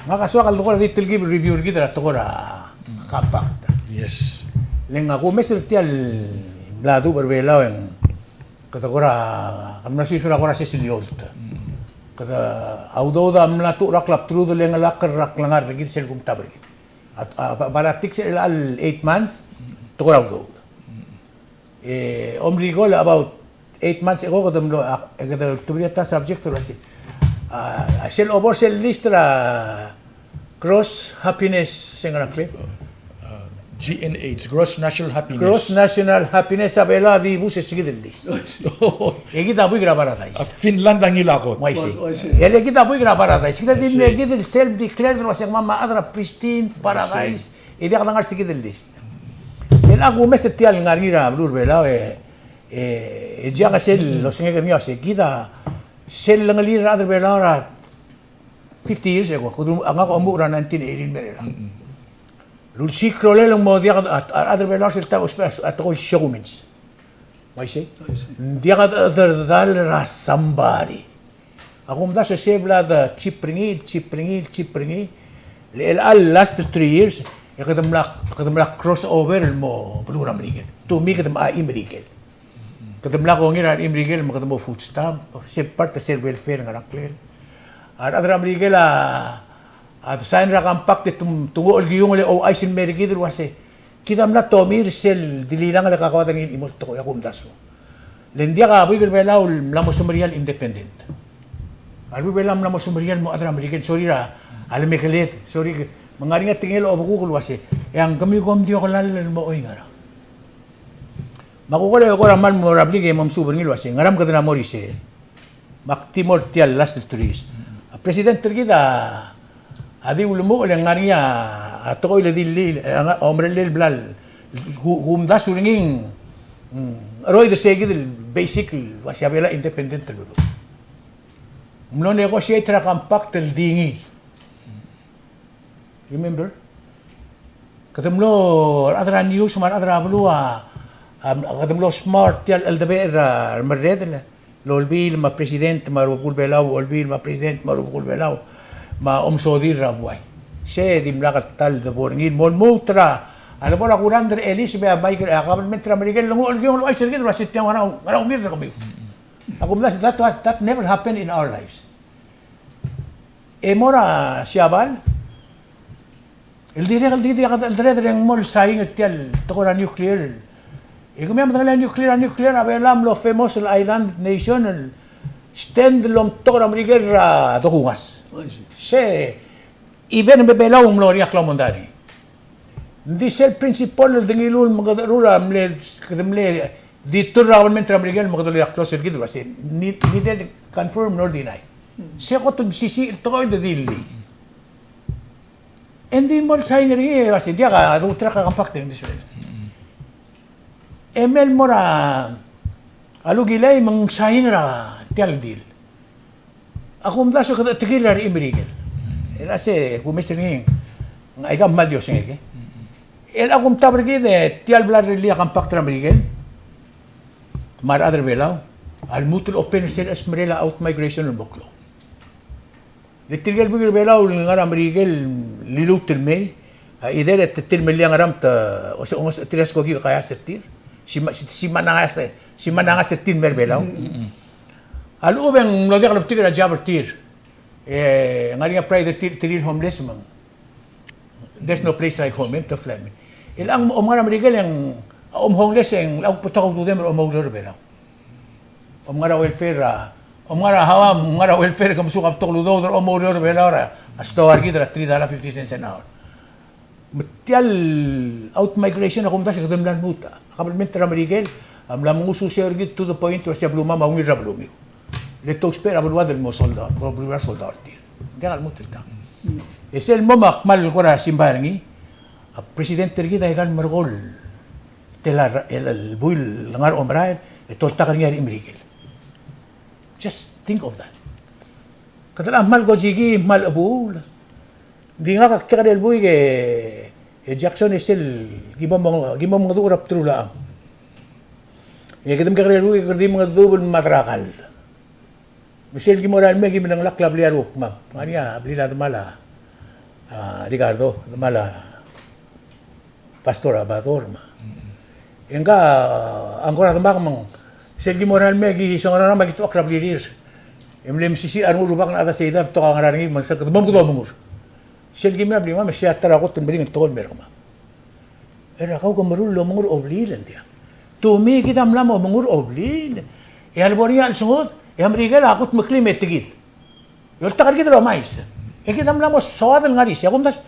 Ngak a soak el dekora di telkib el review er kid er a tekoi er a compact. Yes. Le ngak a kumes er tia el bla duubech er a Belau e ng kede kora, kede mla soiseb er a kora sesei el eolt. Kede, a udoud a mla tuchur a klabterudel e ng ngelakl er a klengar er kid sel kumtab er kid. A, a, ba, politics er chelecha el eight months, tekoi er a udoud. E, om recall about eight months ago, kede mlo, a, kede ultebedii a ta subject el uasei, a, a sel obo er sel list er a Gross Happiness, se ngera ngklel? A, G N H, Gross National Happiness. Gross National Happiness a Belau a di bus er se kid el list. E kid a buik er a Paradise. A Finland a ngilai a kot. Uaisei. Uaisei. E le kid a buik er a Paradise. Kid a di mle kid el self-declared el uase kemam a chad er a pristine Paradise. E diak dengar er se kid el list. E le ak umes er tia el ngar er ngii er a beluu er a Belau e, e, e diak sel losengek er ngii a uase kid a sel lengelir a rechad er a Belau er a fifty years ago, kede, ngak a omuchel er a nineteen eighty el mei er a. Lulsiik a rolel el mo diak a, a, a rechad er a Belau er sel taem a ousbech a tekoi el siokimens. Uaisei? Uaisei. Ng diak a chedal er a somebody. A kumdasu e se bla de chip er ngii, chip er ngii, chip er ngii. Le chelecha el last three years, e kede mla, kede mla cross over el mo beluu er a Merikel. To me kede mla chim Merikel. Kede mla kongei er a rechim Merikel me kede mo food stamp, se part er sel welfare el ngar er a ngklel. A rechad er a Merikel a, a de sign er a compact e te, te nguu el kiungel e ouchais el mei er kid el uase, kid a mla tomir sel dililangel e kakaodengei el chimo el tekoi a kumdasu. Le ng diak a buik er a Belau el mla mo semeriar el independent. A lebo er a Belau a mla mo semeriar el mo chad er a Merikel, sorir a lemekeled, sorir, me ng ngar er ngii a tekingel a obekuk el uase, e a ngkemiu kom di okelall el mo oingerang. Me a kuk kora, kora mal mo er a blik e mo mesuub er ngii el uase, ngera me kede mla mo er isei. Me ak di mo er tia el last three years. A president er kid a, a di ulemuchel e ng ngar er ngii a tekoi el di, di, e, a omerellel el bla, ku, kumdasu er ngii, mm, cheroid er se kid el basic el uase a Belau a independent el beluu. Ng mlo negotiate er a compact el di ngii. Remember? Kede mlo, a rechad er a news me a rechad er a beluu a, a, kede mlo smart tia el cheldebechel er a remerredel el olbiil me a president me a rubekul Belau, olbiil me a president me a rubekul Belau, me a omesodii er a buai. Se dimlak el ta el debo er ngii el mo lmuut er a, a lebo er a kurangd er a Ellis me a Mike, a kabelment er a Merikel el nguu el kiungel el ouchais er kid el uase tia ngera, ngera ungil er kemiu. A kumdasu, that, that, that never happened in our lives. E mo er a Siabal el dirrek el di, di, el dirrek el mo el sain er tia el tekoi er a nuclear. E kemiu a medengei a nuclear, a nuclear, a Belau a mlo famous el island nation el stand el omtok er a Merikel er a dokungas. Uaisei. Se, even me a Belau a mlo er ngii a klaumondai. Ng di sel principle el de ngiluu el mengederul a mle, kede mle deter er a kabelment er a Merikel me kede mla close er kid el uase, ni, neither confirm nor deny. Se kot el mesisiich el tekoi el di llii. E ng di mo el sain er ngii e uase, diak a, a ulterekokl a compact e ng di sueleb. E mei el mo er a, a lukilai me ng sain er a tia el deal. A kumdasu e kede chetekil er a rechim Merikel. El uase, kumes er ngii, aika kmal di osengek e. El a kumtab er kid e tia el bla lerellii a compact er a Merikel me a rechad er a Belau a lmuut el open er sel chesmerel a outmigration el mo klou. Le tirke el buik er a Belau el ngar er a Merikel el liluut el mei, a, either e te tir el meliang er a mta, o se, o se, tir a skoki el kaias er tir, si ma, si, si ma nangas, si ma nangas er tir el mei er a Belau. A lechub e ng mlo diak lebetik er a job er tir. E, ng ngar er ngii a pride er tir, tir el homeless me ng. There's no place like home, e te fly me. El a ng, om ngar er a Merikel e ng, om homeless e ng, a kuk betok a ududem el omoureor er a Belau. Om ngar er a welfare er a, om ngar er a hawa, om ngar er a welfare e ke mesuk a betok el udoud el omoureor er a Belau er a stoa er kid er a three dollar fifty cents an hour. Me tia el outmigration a kumdasu e kede mla lmuut. A kabelment er a Merikel a mla mengususeu er kid to the point el uase a belumam a ungil er a belumiu. Le te ousbech er a beluad el mo soldau, mo beluad el soldau er tir. Ng diak a lmuut el tang. E sel mo me ak kmal kora simbai er ngii, a president er kid a ikal merekong el tela el, el buil el ngar er a omerael e te oltak er ngii a rechim Merikel. Just think of that. Kede locha kmal kojikii, kmal chebuul. Ng di ngak a kekerei el buik e, e Jackson e sel ki mo meng-, ki mo mengedecheduch er a bdelul a chang. E kede mekekerei el buik e kede di mengedecheduch el mad er a kall. Me sel ki mo er a lmei e ki medengelakl a blil a rukmam. Ng ngar er ngii a blil a demal a, a, Ricardo, demal a Pastor Abador me. E ngka a ngkora demak me ng sel ki mo er a lmei e ki songerenger me ki tuobed er a blirir. E mle mesisiich a rengul rubak el chad er a Seidan el betok a ngar er ngii me ng sel kede mo mengedechor omengur. Sel ki mei er a blimam e sei a ta er a kot el meringel tekoi el mer kemam. Er a kau ke meruul el omengur a blil, e ng diak. To me kid a mla mo omengur a blil. E a lebo er ngii a chelsengod, e a Merikel a kutmeklii me te kid. E oltak er kid el omais. E kid a mla mo soad el ngar er isei, a kumdasu.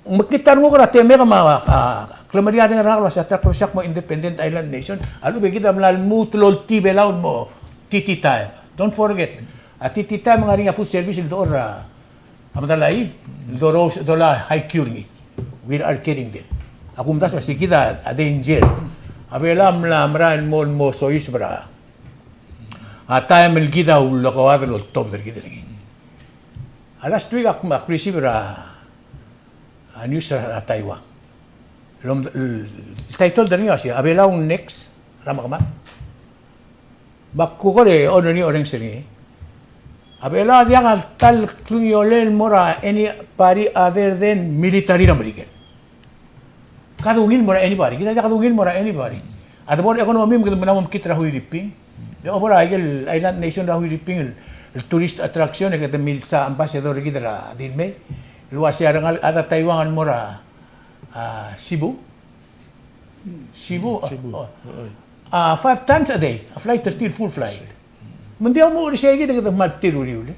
Me kid a renguk er a temek me a, a, klemeriareng er a ngak el uasei a ta er a klebesei a kmo independent island nation, a lechub e kid a mla lmuut el oltii Belau el mo T T time. Don't forget, a T T time a ngar er ngii a food service el dechor er a a medal a ii, el dorous, dola high cure ngii. We are kidding them. A kumdasu el uasei kid a danger. A Belau a mla merael el mo, el mo soiseb er a taem el kid a ulekoad el oltobed er kid er ngii. A last week ak, ak receive er a, a news er a Taiwan. El, el, el title er ngii a uasei, a Belau next er a mekemad. Me ak kuk kora onerengii orrenges er ngii. A Belau a diak a ta el klungiolel el mo er a anybody other than military er a Merikel. Kede ungil el mo er a anybody, kid a diak kede ungil el mo er a anybody. A debo er a economy me kede mla mo mekngit er a Huiriping. E obo er a ikel island nation er a Huiriping el, el tourist attraction e kede milsa ambassador er kid er a Dinmei el uasei a rengalek a chad er a Taiwan el mo er a, a, Cebu. Cebu, Cebu. Oh. Oi. A, five times a day a flight er tir, full flight. Me ng di a mo er sei kid e kede kmal tir uriul.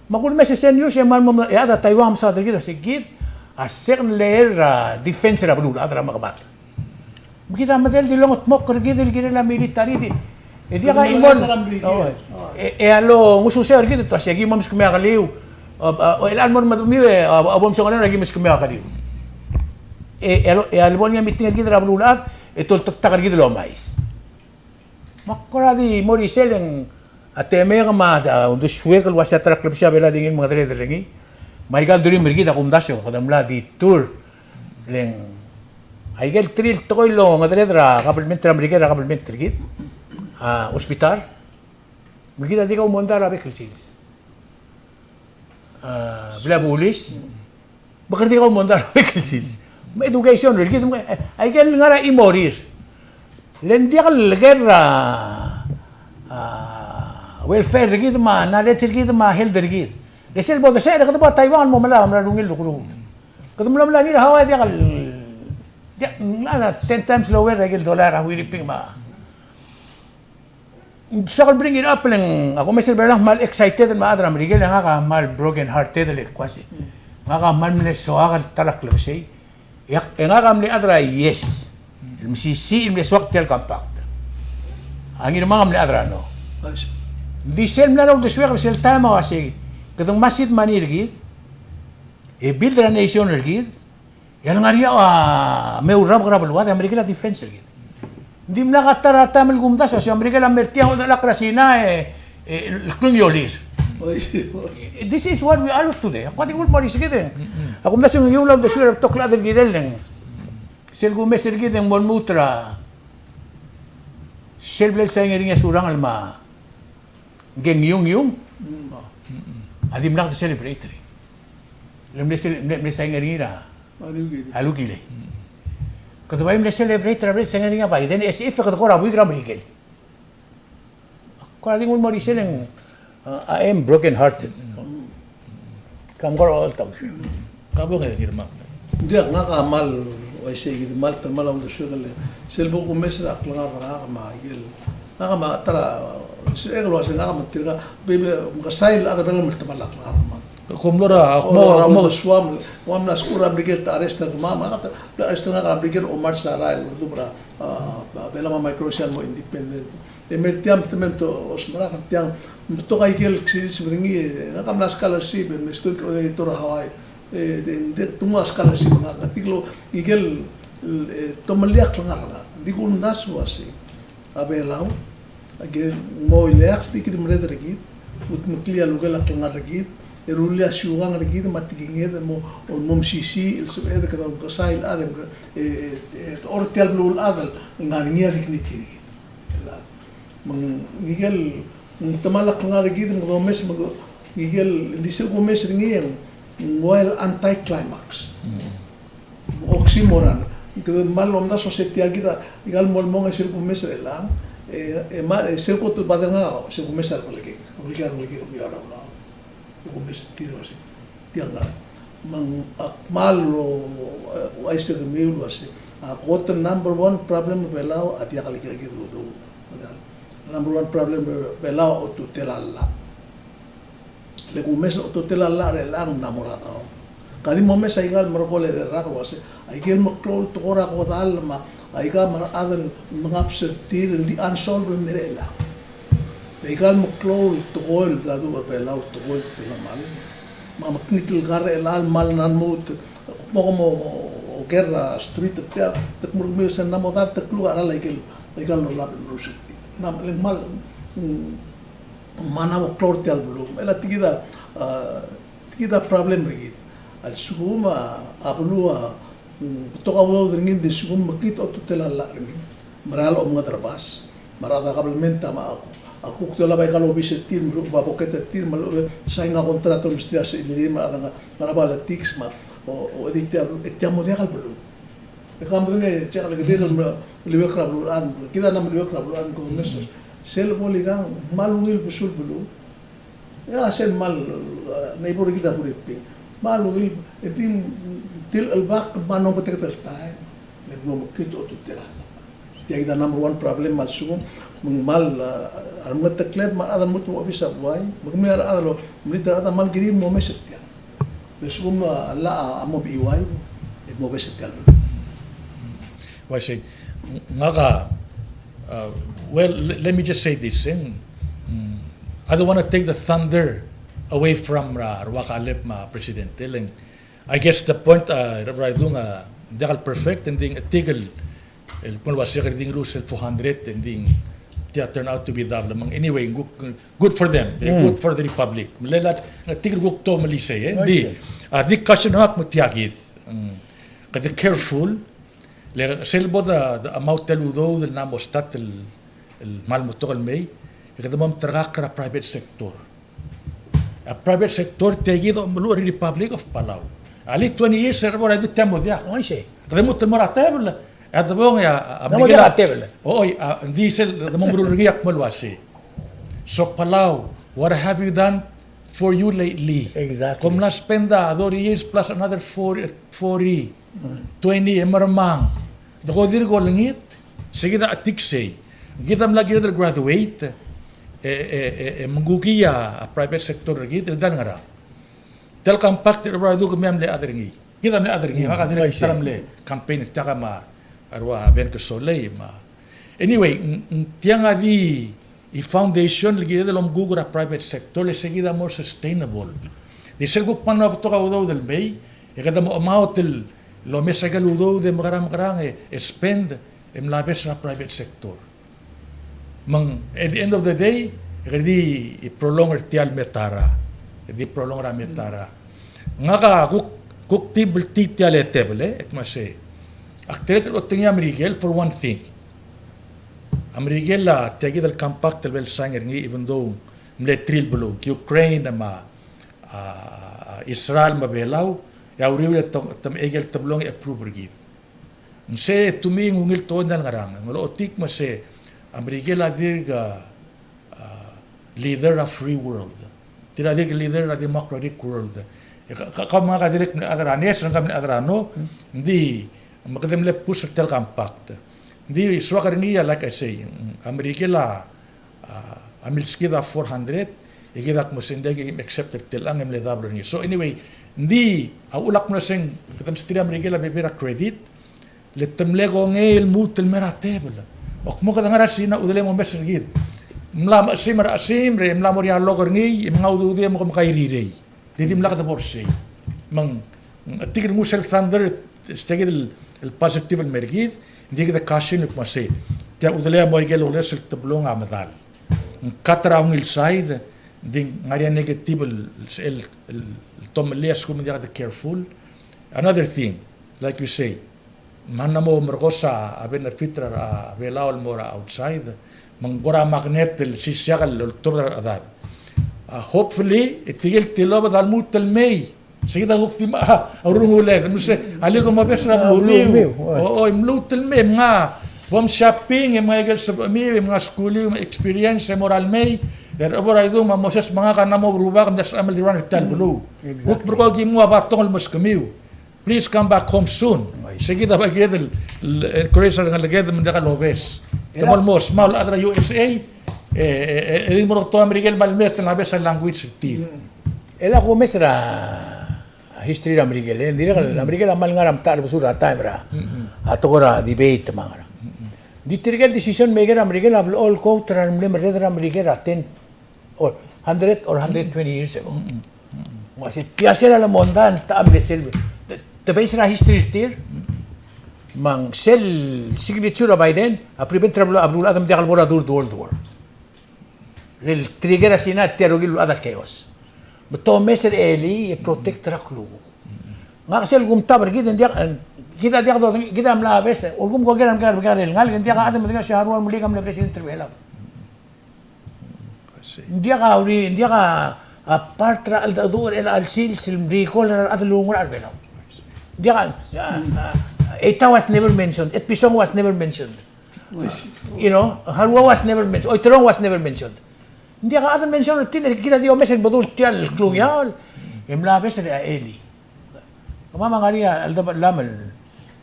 Me a kulmes e senior se kmal mo, e a chad er a Taiwan a mesaod er kid, se kid a second layer er a defense er a beluulechad er a mekemad. Me kid a medal di longedmokl er kid el kirel a military di. E diak a chimong. Oh, e, e a longesuseu er kid e te uasei aki mo meskemiu a keliu. A, a, e chelecha el mo er medemiu e, a, a bo msongerenger e aki meskemiu a keliu. E, e a lo, e a lebo er ngii a meeting er kid er a beluulechad, e toltektak er kid el omais. Me ak kora di mo er isei e ng a temem me a, a uldesuek el uasei a ta er a klebesei a Belau a di ngii el mengedereder er ngii. Me aika el durim er kid a kumdasu e kede mla di tour. Le ng aike el three el tekoi el ongedereder er a kabelment er a Merikel er a kabelment er kid, a, hospital. Me kid a di kau mondai er a bek el sils. A, blil a bulis. Me kede di kau mondai er a bek el sils. Me education er kid, me, e, aike el ngar er a chimorir. Le ng diak el leker er a, a, welfare er kid me a knowledge er kid me a health er kid. Le sel bo desecher e kede bo er a Taiwan el mo melai, melai er a ungil el lukuruk. Kede mlo melai er ngii er a Hawaii, diak el, diak, a, ten times lower er aike el dollar er a Huiriping me a Ng soak el bring it up le ng, a kumes el Belau a kmal excited me a chad er a Merikel, e ngak a kmal broken hearted el kmo uasei. Ngak a kmal mle soak el ta er a klebesei. E ngak a mle chad er a yes. El mesisiich el mle soak tia el compact. A Ngirmang a mle chad er a no. Ng di sel mla er a uldesuek er sel taem a uasei, kede ngmasech a money er kid, e build er a nation er kid, e a lengar er ngii a me ourabek er a beluad, e a Merikel a defense er kid. Ng dimlak a ta er a taem el kumdasu, se a Merikel a mer tiang el chelechang er a Sina e, e, el klungiolir. This is what we are today. Ak kuk di kuk mo er isei kid. A kumdasu e ng ungil a uldesuir a rebetok el chad el kirel e ng sel kumes er kid e ng mo lmuut er a sel bla lesaing er ngii a Surangel me a Ngke ng Iung Iung a dimlak de celebrate er ngii. Le mle cele-, mle, mle saing er ngii er a, a Lukilei. Kede bai mle celebrate er a mle saing er ngii a Biden, e as if kede kora buik er a Merikel. Kora di nguu el mo er isei e ng, uh, I am broken hearted. Kam kora oltaut. Ka bo ke Ngirmang. Ng diak, ngak a kmal uaisei kid, kmal ta, kmal uldesuek el sel bo kumes er a klengar er ngak me a ikel, ngak me a ta er a, se el uase ngak me tirka, be, be, mekesai el chad er a Belau me te kmal a klengar er ngak. Kom lo er a, kom lo er a, kom lo er a uldesuam, ua mla skuul er a Merikel te arrest er kemam, me a ta, arrest er ngak er a Merikel Omar Sarai, el uldubech er a, a, a Belau me a Micronesia el mo independent. E mer tiang, te mei me te osmerak er tiang, me betok a ikel ksiseb er ngii, e ngak a mla scholarship, e mle student coordinator er a Hawaii, e, de, de, te nguu a scholarship er ngak, a tirke el, ikel, e, te meliak el klengar er ngak. Di kumdasu el uasei a Belau a ke mo ileakl, di kid merreder er kid, ultemeklii a lukel a klengar er kid, e rullii a siukang er kid me a tekinged el mo, mo mesisiich el sebeched e kede mekesai el chad, e, e, e, te orotial beluulechad el ngar er ngii a dignity er kid. Me ng ikel, ng te kmal a klengar er kid, me kede omes, me ke, ng ikel, ng di sel kumes er ngii e ng, ng ua el anticlimax. Oxymoron. Kede kmal omdasu el uase tia kid a, ikal mo el mong e sel kumes er chelechang, e, e ma, e sel kot el bad er ngak a, sel kumes er a Rekelekek. Rekelekek, Rekelekek, Rekelekek, Rekelekek. Kumes tir el uase. Tiang a, me ng, a, kmal, o, e, uaisei kemiu el uase. A kot el number one problem er a Belau a diak el kirel el udoud. Number one problem er a Belau a otutel a llach. Le kumes a otutel a llach er chelechang ng mla mo er a daob. Ka di mo mes aika el merekong el rak el uase, aike el meklou el tekoi er a kodall me aika me a rechad el mengabs er tir el di unsolved el mera el. Aika el meklou el tekoi el bla duubech er a Belau el tekoi el telemall. Me a mekngit el kar er chelechang me a lengar er a lmuut, mo, mo, mo oker er a street er tia, te kmo er kemiu el se ng mla mo dart el kluk a cheral aike el, aike el lolab el merus er tir. Ng mla, ng mla, mm, me ng mla mo klou er tia el beluu. Me a tia kid a, a, tia kid a problem er kid. A lsekum a, a beluu a, mm, betok a udoud er ngii, ng di lsekum mekngit a ultutelel a llach er ngii. Mera el omengederbas. Me a rechad er a kabelment a, me a, a kuk di olab aika el obis er tir, me a lechub a boket er tir, me a lechub e sain a contract el mesterir a sechelilem, me a rechad er a, me a rechad er a politics, me a, o, o, e di tia, e tia mo diak el beluu. E ke medengei, e tia el kedeb el meliuekl er a beluulechad, kid a mla meliuekl er a beluulechad, ko mes, sel bo el ikang, ng kmal ungil besul beluu. E a sel kmal, e, neighbor er kid a Philippine. Kmal ungil, e di, di el chelebacheb, me ng mo beteket el taem. Le ng mo mekngit a ultutelel a llach. Tia kid a number one problem me a lsekum, me ng kmal, e, a remengetekled, me a rechad a lmuut el mo obis a buai, me kemiu a rechad el, melilt a rechad a kmal kirir el mo mes er tia. Le lsekum a llach a mo bechiuaiu, e mo obes er tia el beluu. Uaisei, ngak a, uh, well, le-, let me just say this, e ng, mm, I don't want to take the thunder away from, uh, Ruakalep me a President, e le ng, I guess the point, uh, er a Redung, uh, diak el perfect, e ng di ng chetik el el kmo el uase kede di ngluu sel four hundred, e ng di tia turn out to be double. Me ng anyway, good, good for them, e, good for the republic. Me le lak, e, tirke el kuk to melisei, e, ng di, a, di question er ngak me tia kid. Mm. Kede careful, le sel bo the, the amount el udoud el mla mo start el, el kmal mo betok el mei, e kede mo meterkakl er a private sector. A private sector, tia kid a omeluchel er a Republic of Palau. Alii twenty years er a bo er a di tia mo diak. Oi, sei. Kede lmuut el mo er a tebel. A debong e a, a, ng mo diak a tebel. Oi, a, ng di sel, de mo meruul er ngii a kmo el uase. So Palau, what have you done for you lately? Exactly. Kom mla spend a thirty years plus another forty, forty. Twenty, e mermang. Deko dirk olengit, se kid a chetik sei. Kid a mla kired el graduate, e, e, e, e, me ng kuk a, a private sector er kid, el dang ngerang. Tia el compact er a Redung e kemiu a mle chad er ngii. Kid a mle chad er ngii, ngak a dirrek el ta el mle campaign er tiang me a rua Ben Kesolei, me a. Anyway, ng, ng tiang a di e foundation el kired el omkuk er a private sector, le se kid a more sustainable. Di sel kuk kmal mla betok a udoud el mei, e kede mo chemaot el omes aike el udoud e mekerang mekerang e, e spend, e mla obes er a private sector. Me ng, at the end of the day, e kede di prolong er tia el metara. E di prolong er a metara. Ngak a kuk, kuk di bltitii tia el tebel, e, e kmo sei. Ak dirrek el otengii a Merikel for one thing. A Merikel a tia kid el compact el bo el sign er ngii, even though ng mle three el beluu, Ukraine me a, a, Israel me a Belau, e a uriul e te, te mechei aike el teblong e approve er kid. Ng sei, to me, ng ungil tekoi el ngerang. Ng lochotii me sei a Merikel a dirk, a, a, leader er a free world. Tir a dirk leader er a democratic world. E ka, ka, kau me ngak a dirrek el mle chad er a NESO, ngak a mle chad er a NO, ng di, me kede mle push er tia el compact. Ng di soak er ngii a, like I say, a Merikel a, a, a milskid a four hundred, e kid a kmo sei ng diak kim accept er tiang e mle double er ngii. So anyway, ng di, a uchul a kmo sei ng, kede msterir a Merikel a bebil er a credit, le te mle kongei el lmuut el mei er a tebel. Ak mo kede ngar er a Sina, udelem omes er kid. Mla mechesimer a chesimer, e mla mo er a lok er ngii, e mnga ududir e mo kemkairerei. Di dimlak de bo er sei. Me ng, ng chetik el nguu sel thunder, se tia kid el, el positive el mer kid, ng di kid a caution el kmo sei. Tia udelem a mo aike el oles el teblong a medal. Ng cut er a ungil side, ng di ngar er ngii a negative el, el, el, el tomellii a lsekum ng diak de careful. Another thing, like you say, me ng mo merekos a benefit er a Belau el mo er a outside, me ng kora magnet el sisiak el oltobed er a rechedad. A, hopefully, e tirke el tilobed a lmuut el mei. Se kid a kuk di me a, a urunguled, me se, alii kom obes er a beluumiu. Beluumiu, oi. O, o, e mluut el mei, e mnga, bo mshopping, e mnga ikel sebechemiu, e mnga skuliu, me experience, e mo er a lemei, e rechebor a idung, me a Moses me ngak a mla mo rubak, me ng diak sebecham el di run er tia el beluu. Exactly. Kuk merekong e ki nguu a batong el meskemiu. Please come back home soon. Oi. Se kid a bai kired el, el, encourage er a rengeleked me ng diak lobes. Te mo el mo smau el chad er a U S A, e, e, e, e di mo er a oto a Merikel me a leme e te mla obes a language er tir. Mm. El a kumes er a, a, history er a Merikel, e ng dirrek el, a Merikel a kmal ngar er a metacherbesul er a taem er a, a tekoi er a debate me a ngerang. Ng di tirke el decision maker er a Merikel a blechoel quote er a remle merreder er a Merikel er a ten or hundred or hundred twenty years ago. Ng uase tia sel lemondai el ta mle sel, te, te base er a history er tir, me ng sel signature er a Biden a prevent er a blo-, a beluulechad me ng diak lebo er a third world war. Le trigger er a Sina tia el rokui el ulecha a chaos. Me te omes er a elii e protect er a klukuk. Ngak sel kumtab er kid, ng diak, kid a diak do, kid a mla obes, ulekum ko ker a mekar, mekar el ngalek, ng diak a chad el medengei el uase a Haruo Meliik a mle president er a Belau. Ng diak a uri, ng diak a, a part er a cheldecheduch er chelecha el sils el mrikol er a rechad el oungerachel er a Belau. Ng diak a, a, a, ETA was never mentioned, Etpison was never mentioned. You know, Haruo was never mentioned. Oiterong was never mentioned. Ng diak a chad el mention er tir, e kid a di omes el bedul tia el klungiaol. E mla obes er a elii. Kemam a ngar er ngii a cheldebechel el mle,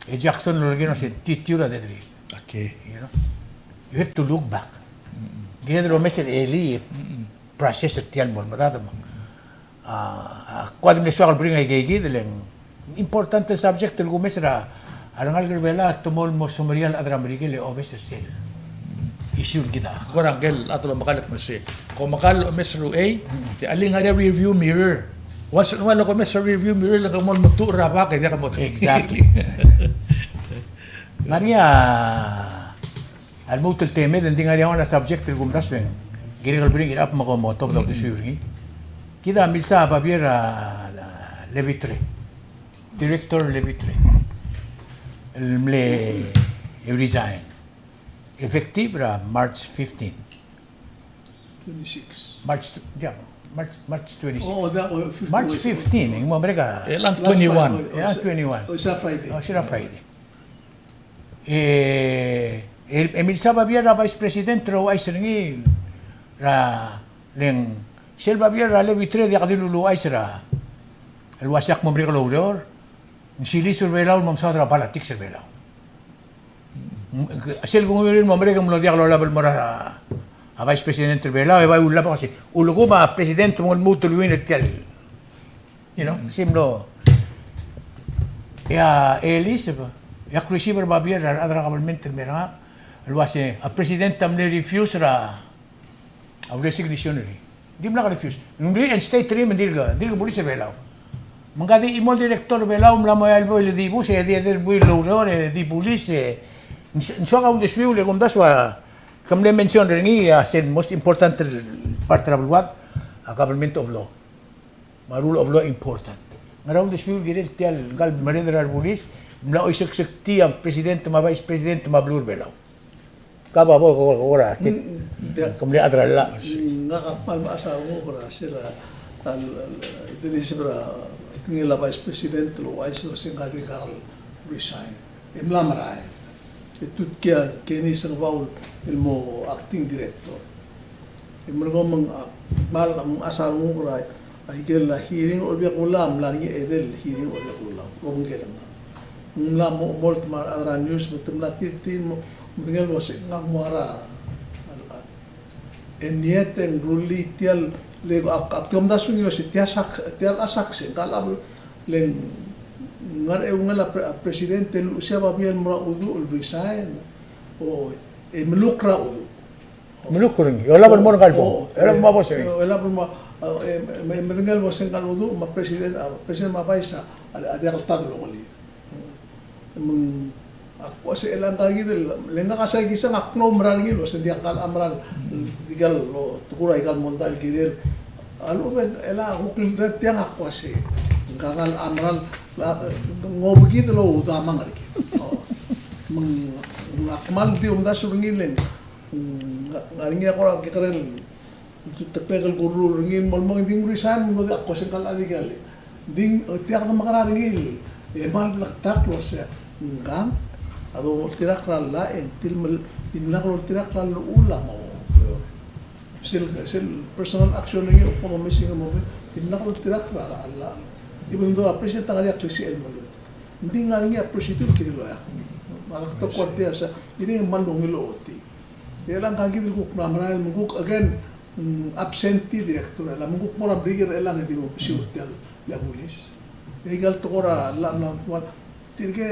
e Jackson el olekoi el uase tia tiu er a dead river. Okay. You know? You have to look back. Kid a di omes er a elii, process er tia el mo medad me a, a, ko a di mle soak el bring aikeikid, e le ng important el subject el kumes er a rengalek er a Belau, te mo el mo semeriar el chad er a Merikel e obes er sel issue el kid a. Kora ngike el chad el omekall el kmo se, kom kmal omes er uchei, e a le ngar er ngii a rear view mirror. Once in a while kom omes er a rear view mirror, e le kom mo metuch er a bak e diak mo. Exactly. Ngar er ngii a A lmuut el temed, e ng di ngar er ngii a one subject el kumdasu e ng kirek el bring it up me kom mo tobed a uldesuiu er ngii. Kid a milsa a babier er a, a, Levitre, Director Levitre, el mle resign effective er a March fifteen. Twenty-six. March, yeah, March, March twenty-six. Oh, that one, fifteen. March fifteen, e ng mo merek a. E ng twenty-one. Last Friday. Oh, e ng twenty-one. Oh, se er a Friday. Oh, se er a Friday. E, e, e milsa a babier er a Vice President el ouchais er ngii er a, le ng sel babier er a Levitre a diak di lulouchais er a, el uase ak mo merek el oureor, ng siliseb er a Belau el mo mesaod er a politics er a Belau. Sel kunguiu el mo merek e ng mlo diak lolab el mo er a, a Vice President er a Belau, e bai ullab a uase, ulekum a President me ng lmuut el win er tia el You know, se mlo. E a, e Elizabeth, e ak receive er a babier er a rechad er a government el mer ngak, el uase a president a mle refuse er a, a resignation er ngii. Dimlak refuse. Ng reinstate er ngii me ng dirk, ng dirk bulis er a Belau. Me ngka di chimo el director er a Belau, mla mo eai el buil e di bus, e di, e di buil el oureor, e di bulis, e ng, ng soak a uldesuiu el kumdasu a, ke mle mention er ngii a sel most important part er a beluad, a government of law. Me a rule of law important. Ngera uldesuiu el kirel tia el ngka el merreder er a rebulis, mla oiseksek tia president me a vice president me a beluu er a Belau. Ka babo ko, ko, ko er a tit. Mm, mm. Ke mle chad er a llach. Mm, ngak a kmal mechas a renguk er a sel, a, a, a, Dennis er a, ngii a vice president el ouchais el uase ngak a di kmal resign. E mla merael. E tutkii a Kenny Sengebau el mo acting director. E merekong me ng, a, kmal mechas a renguk er a, a ikel hearing el Olbiil er a Kelulau, mla er ngii a edei el hearing el Olbiil er a Kelulau. Obengkel a, ng mla mo, mo omolt me a rechad er a news me te mla tir tir mo, medengei el uase ngak a mo er a, a, And yet, e ng rullii tia el, le ak, ak di omdasu el uase tia sak, tia el chelsang, e ngka el chad, le ng ngar er a eungel a pre-, a president el luchesii a babier el mo er a uduch el resign. O, e meluk er a uduch. Meluk er ngii, e olab el mo er ngka el bo, o, e olab el mo er a bo se. E olab el mo, e, me, me, medengei el bo se ngka el uduch, me a president, a president me a vice a, a, a diak el ta el longelir. Me ng, ak uase chelechang ngka kid el, le ngak a sei kisang ak mlo mera er ngii el uase ng diak a kmal mera el, di kal lo, tekoi er a ikal mondai el kirel. A lechub e ng, chelechang a kuk el tiang ak uase, ngka a kmal mera el, la, ng obekid el oudamang er kid. O. Me ng, ng ak kmal di omdasu er ngii le ng, ng, ngar er ngii a kora kekerei el Te, te klek el kurruul er ngii el mo, mo, ng di ng resign, me ng diak, ko se ngka el chad a di kele. Ng di, e, tia kede mekerang er ngii, e, kmal bleketakl el uase, ngkang, a doltirakl er a llach, e ng di mel-, dimlak loltirakl er a llechul a mo. Sel, sel personal action er ngii, ko mo missing mo, dimlak loltirakl er a llach. Even though a president a ngar er ngii a klisichel el meluut. Ng di ngar er ngii a procedure el kirel el oeak. Me a kuk kuartel a se, ng di ng kmal ungil el ochotii. E chelechang ngka kid el kuk mla merael, me ng kuk, again, mm, absentee director, e le me ng kuk mo er a blik er chelechang e di mo besiou er tia el bulis. E ikal tekoi er a llach el mla, tirke,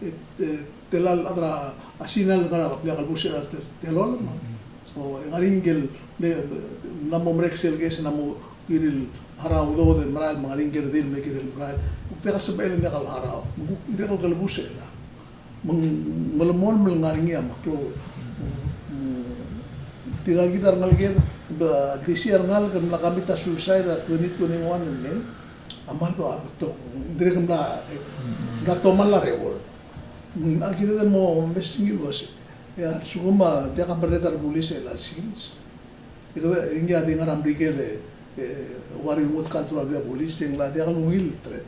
e, e, tela el chad er a Sina el ngar er a blil a kelebus er a te-, telol, me. O, e ng ngar er ngii el, le, mla mo merek sel case, ng mo kirir el harau a udoud el merael, me ng ngar er ngii el redil el me kirir el merael. Kuk diak el sebechel e ng diak el harau. Kuk diak el kelebus er a Me ng melemolem el ngar er ngii a meklou. Mm, tirka kid a rengalek, ba, di sei a rengalek el mla commit a suicide er a twenty twenty-one el May. A mal doa betok. Dirrek el mla, mla tomall a record. Mm, a kired el mo mesa er ngii el uase, e a lsekum a diak a merreder er a rebulis er chelecha el sils, e kede, e ngii a di ngar er a Merikel e, e, ua remote control a blil a bulis, e ng locha diak el ungil el threat.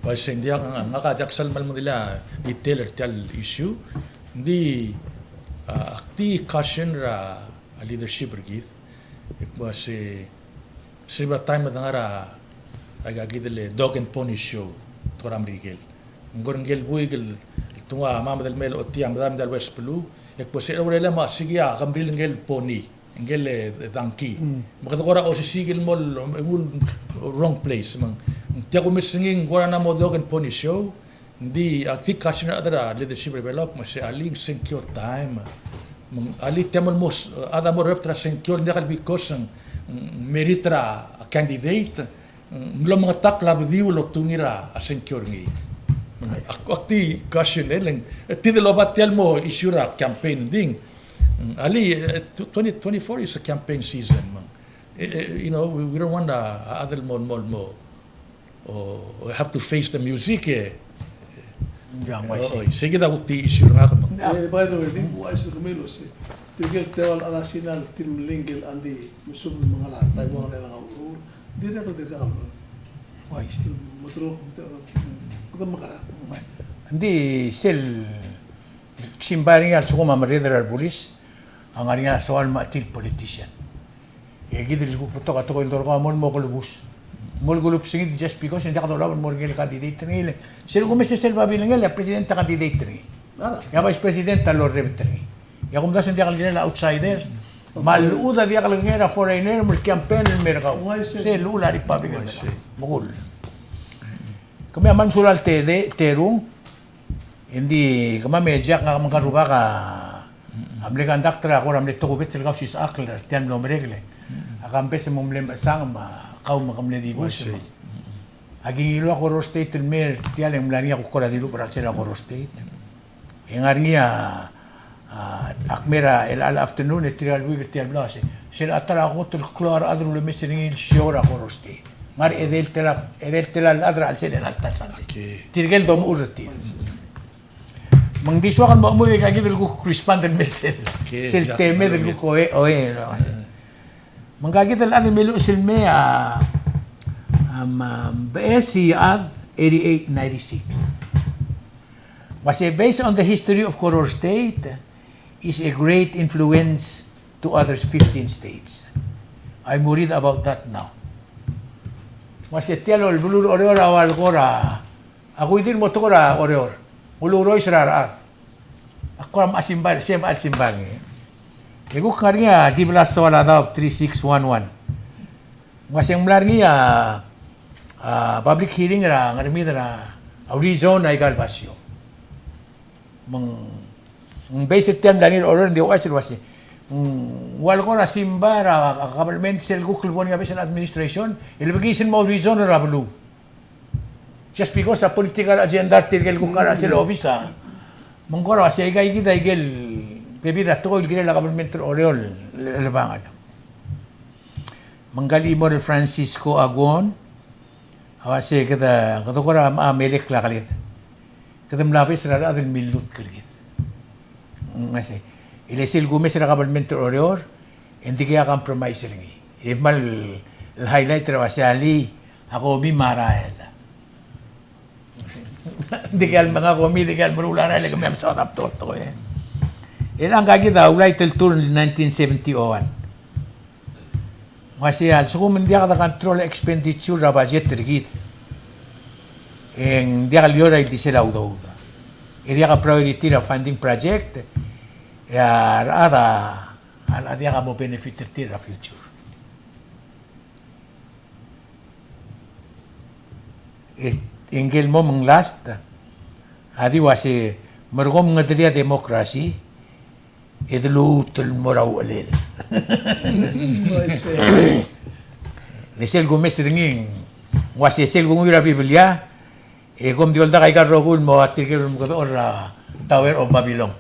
Uaisei, ng diak, ngak a diak sel kmal medengei a detail er tia el issue. Ng di, a, ak di caution er a leadership er kid. E kmo se, se er a taem e de ngar er a, aika kid el dog and pony show, tekoi er a Merikel. Ng kora ngike el buik el, el tengua a mamed el mei el ochotii a medam er a West Beluu, e kmo se er a urerem a osiik a kemerir ngike el pony. Ngike el, e, donkey. Mm. Me kede kora osisiik el mo, mo wrong place, me ng tia kumes er ngii ng kora ng mo dog and pony show. Ng di, ak di caution er a rechad er a leadership er a Belau el kmo se alii, ng sengkio el taem. Me ng alii tia el mo, chad a mo rep er a sengkio, ng diak el because ng, ng merit er a candidate. Ng mlo mengetakl a bediu el otungii er a sengkio er ngii. Ak, ak di caution e le ng, e, di el oba tia el mo issue er a campaign, ng di, alii, e, twenty twenty-four is a campaign season, me ng, e, e, you know, we, we don't want a, a chad el mo, mo, mo, o, o have to face the music, e. Yeah, I see. O, sei kid a kuk di issue er ngak, me ng. E, by the way, di, uaisei kemiu el uase tirke el teua el chad er a Sina el tir el melingkel a di mesubed el menga er a Taiwan el ngar er a uchul. Dirrek el, dirrek el. Uaisei. Mo terung, kede mekerang. Ng di sel, simbai er ngii a lsekum a merreder er a rebulis, a ngar er ngii a soal me a tir el politician. E kid el kuk betok a tekoi el dolekoi a mo, mo kelebus. Mo kelebus er ngii just because ng diak dolab el mo er ngii el candidate er ngii. Sel kumes er sel babilngel, a president a candidate er ngii. E a vice president a lorrebet er ngii. E a kumdasu ng diak el kirel a outsider. Me a llechud a diak el ngera foreigner el me campaign el me er kau. Sel llechul a republic el me er kau. Me kuk. Kemiu a kmal mesulang el te-, terung. Ng di kemam e Jack, ngak me ngka el rubak a mle conduct er a kora mle tokubets el Kausisechakl er tia el mlo merekl. A Kambes me ng mle mechesang me a kau me ke mle dibus. Uaisei. Me aki ngiluu a Koror State el mei er tia el ng mla er ngii a kuk kora dilubech er a chelsel a Koror State. E ng ngar er ngii a, a, ak mei er a chelecha el afternoon e tirka el buik er tia el bla uase, sel ta er a kot el klou a rechad el ulemes er ngii el show er a Koror State. Ng ngar er a edei el tela, edei el tela el chad er a chelsel a ta el Sunday. Okay. Tirke el domechur er tir. Me ng di soak el mo chemuiu aika kid el kuk respond el mei er sel, okay, sel temed el kuk oe, oe, no. Me ngka kid el chad el miluches el mei a, a, a, Beches Iechad, eighty-eight ninety-six. Uase based on the history of Koror State, is a great influence to others fifteen states. I'm worried about that now. Uase tia el beluu er a Oreor a ua el kora, a kuidir mo tekoi er a Oreor, ng uluurois er a rechad. Ak kora mechas el simbai, se mechas el simbai er ngii. E kuk ngar er ngii a di bla soal a daob three six one one. Ng uase ng mla er ngii a, a, public hearing er a Ngermid er a, a rezone aika el basio. Me ng, ng based er tia el mla er ngii er a Oreor, ng di ouchais el uase, ng ua el kora simbai er a, a government sel kuk el bo er ngii a base el administration el bekiis el mo rezone er a beluu. Just because a political agenda er tirke el kuk ngar er a chelsel a obis a. Me ng kora uase aika kid a ikel bebil er a tekoi el kirel a government er a Oreor el, el, el bangel. Me ngka el chimo el Francisco Aguon a uase kede, kede kora, a, melekl a keled. Kede mla obes er a rechad el millutk er kid. Ng uase, e le sel kumes er a government er a Oreor, e ng dikea compromise er ngii. E kmal highlight er a uase alii, a komi me a rael. Dikea el menga komi, dikea el meruul a rael, e kemiu a mesaod a betok el tekoi. E ngka kid a Ulai Teltur el nineteen seventy oh one. Ng uase a lsekum ng diak de control a expenditure er a budget er kid, e ng diak el lior a ildisel a udoud. E diak a priority er a funding project, e a rechad a, a, a diak a mo benefit er tir er a future. E ngike el mo meng last a di uase, me kom ngederii a democracy e de luut el mo er a uchelel. Le sel kumes er ngii, ng uase sel kunguiu er a Biblia, e kom di oldak aika el rokui el mo tirke el mekedechor er a Tower of Babylon.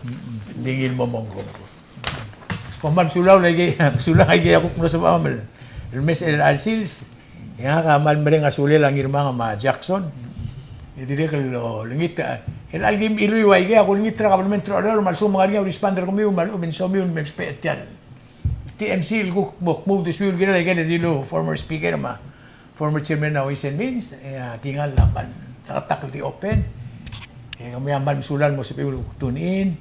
Ng di ngii el mo mong kom. Kom kmal mesulang, aike, mesulang aike a kuk mlo sebecham el mes er chelecha el sils. E ngak a kmal mereng a sulel a Ngirmang me a Jackson. E dirrek el olengit, e chelecha el kim chiluiu aike, a kulengit er a kabelment er a Oreor me a lsekum ng ngar er ngii a respond er kemiu me a lechub e ng somiu el me ousbech er tia el T M C el kuk mo kmo uldesuiu el kirel aike el dilu former speaker me a former chairman er a Ways and Means, e a kingall a kmal deketakl el di open. E kemiu a kmal mesulang el mo sebechiu el kuk tune in.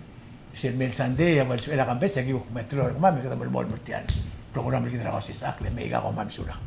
Sel mei el Sunday, e a bo lsebechel a campus, e aki kuk me teloi er kemam, me kede melemolem er tia el program el kid er a Kausisechakl, e mei, kom kmal mesulang.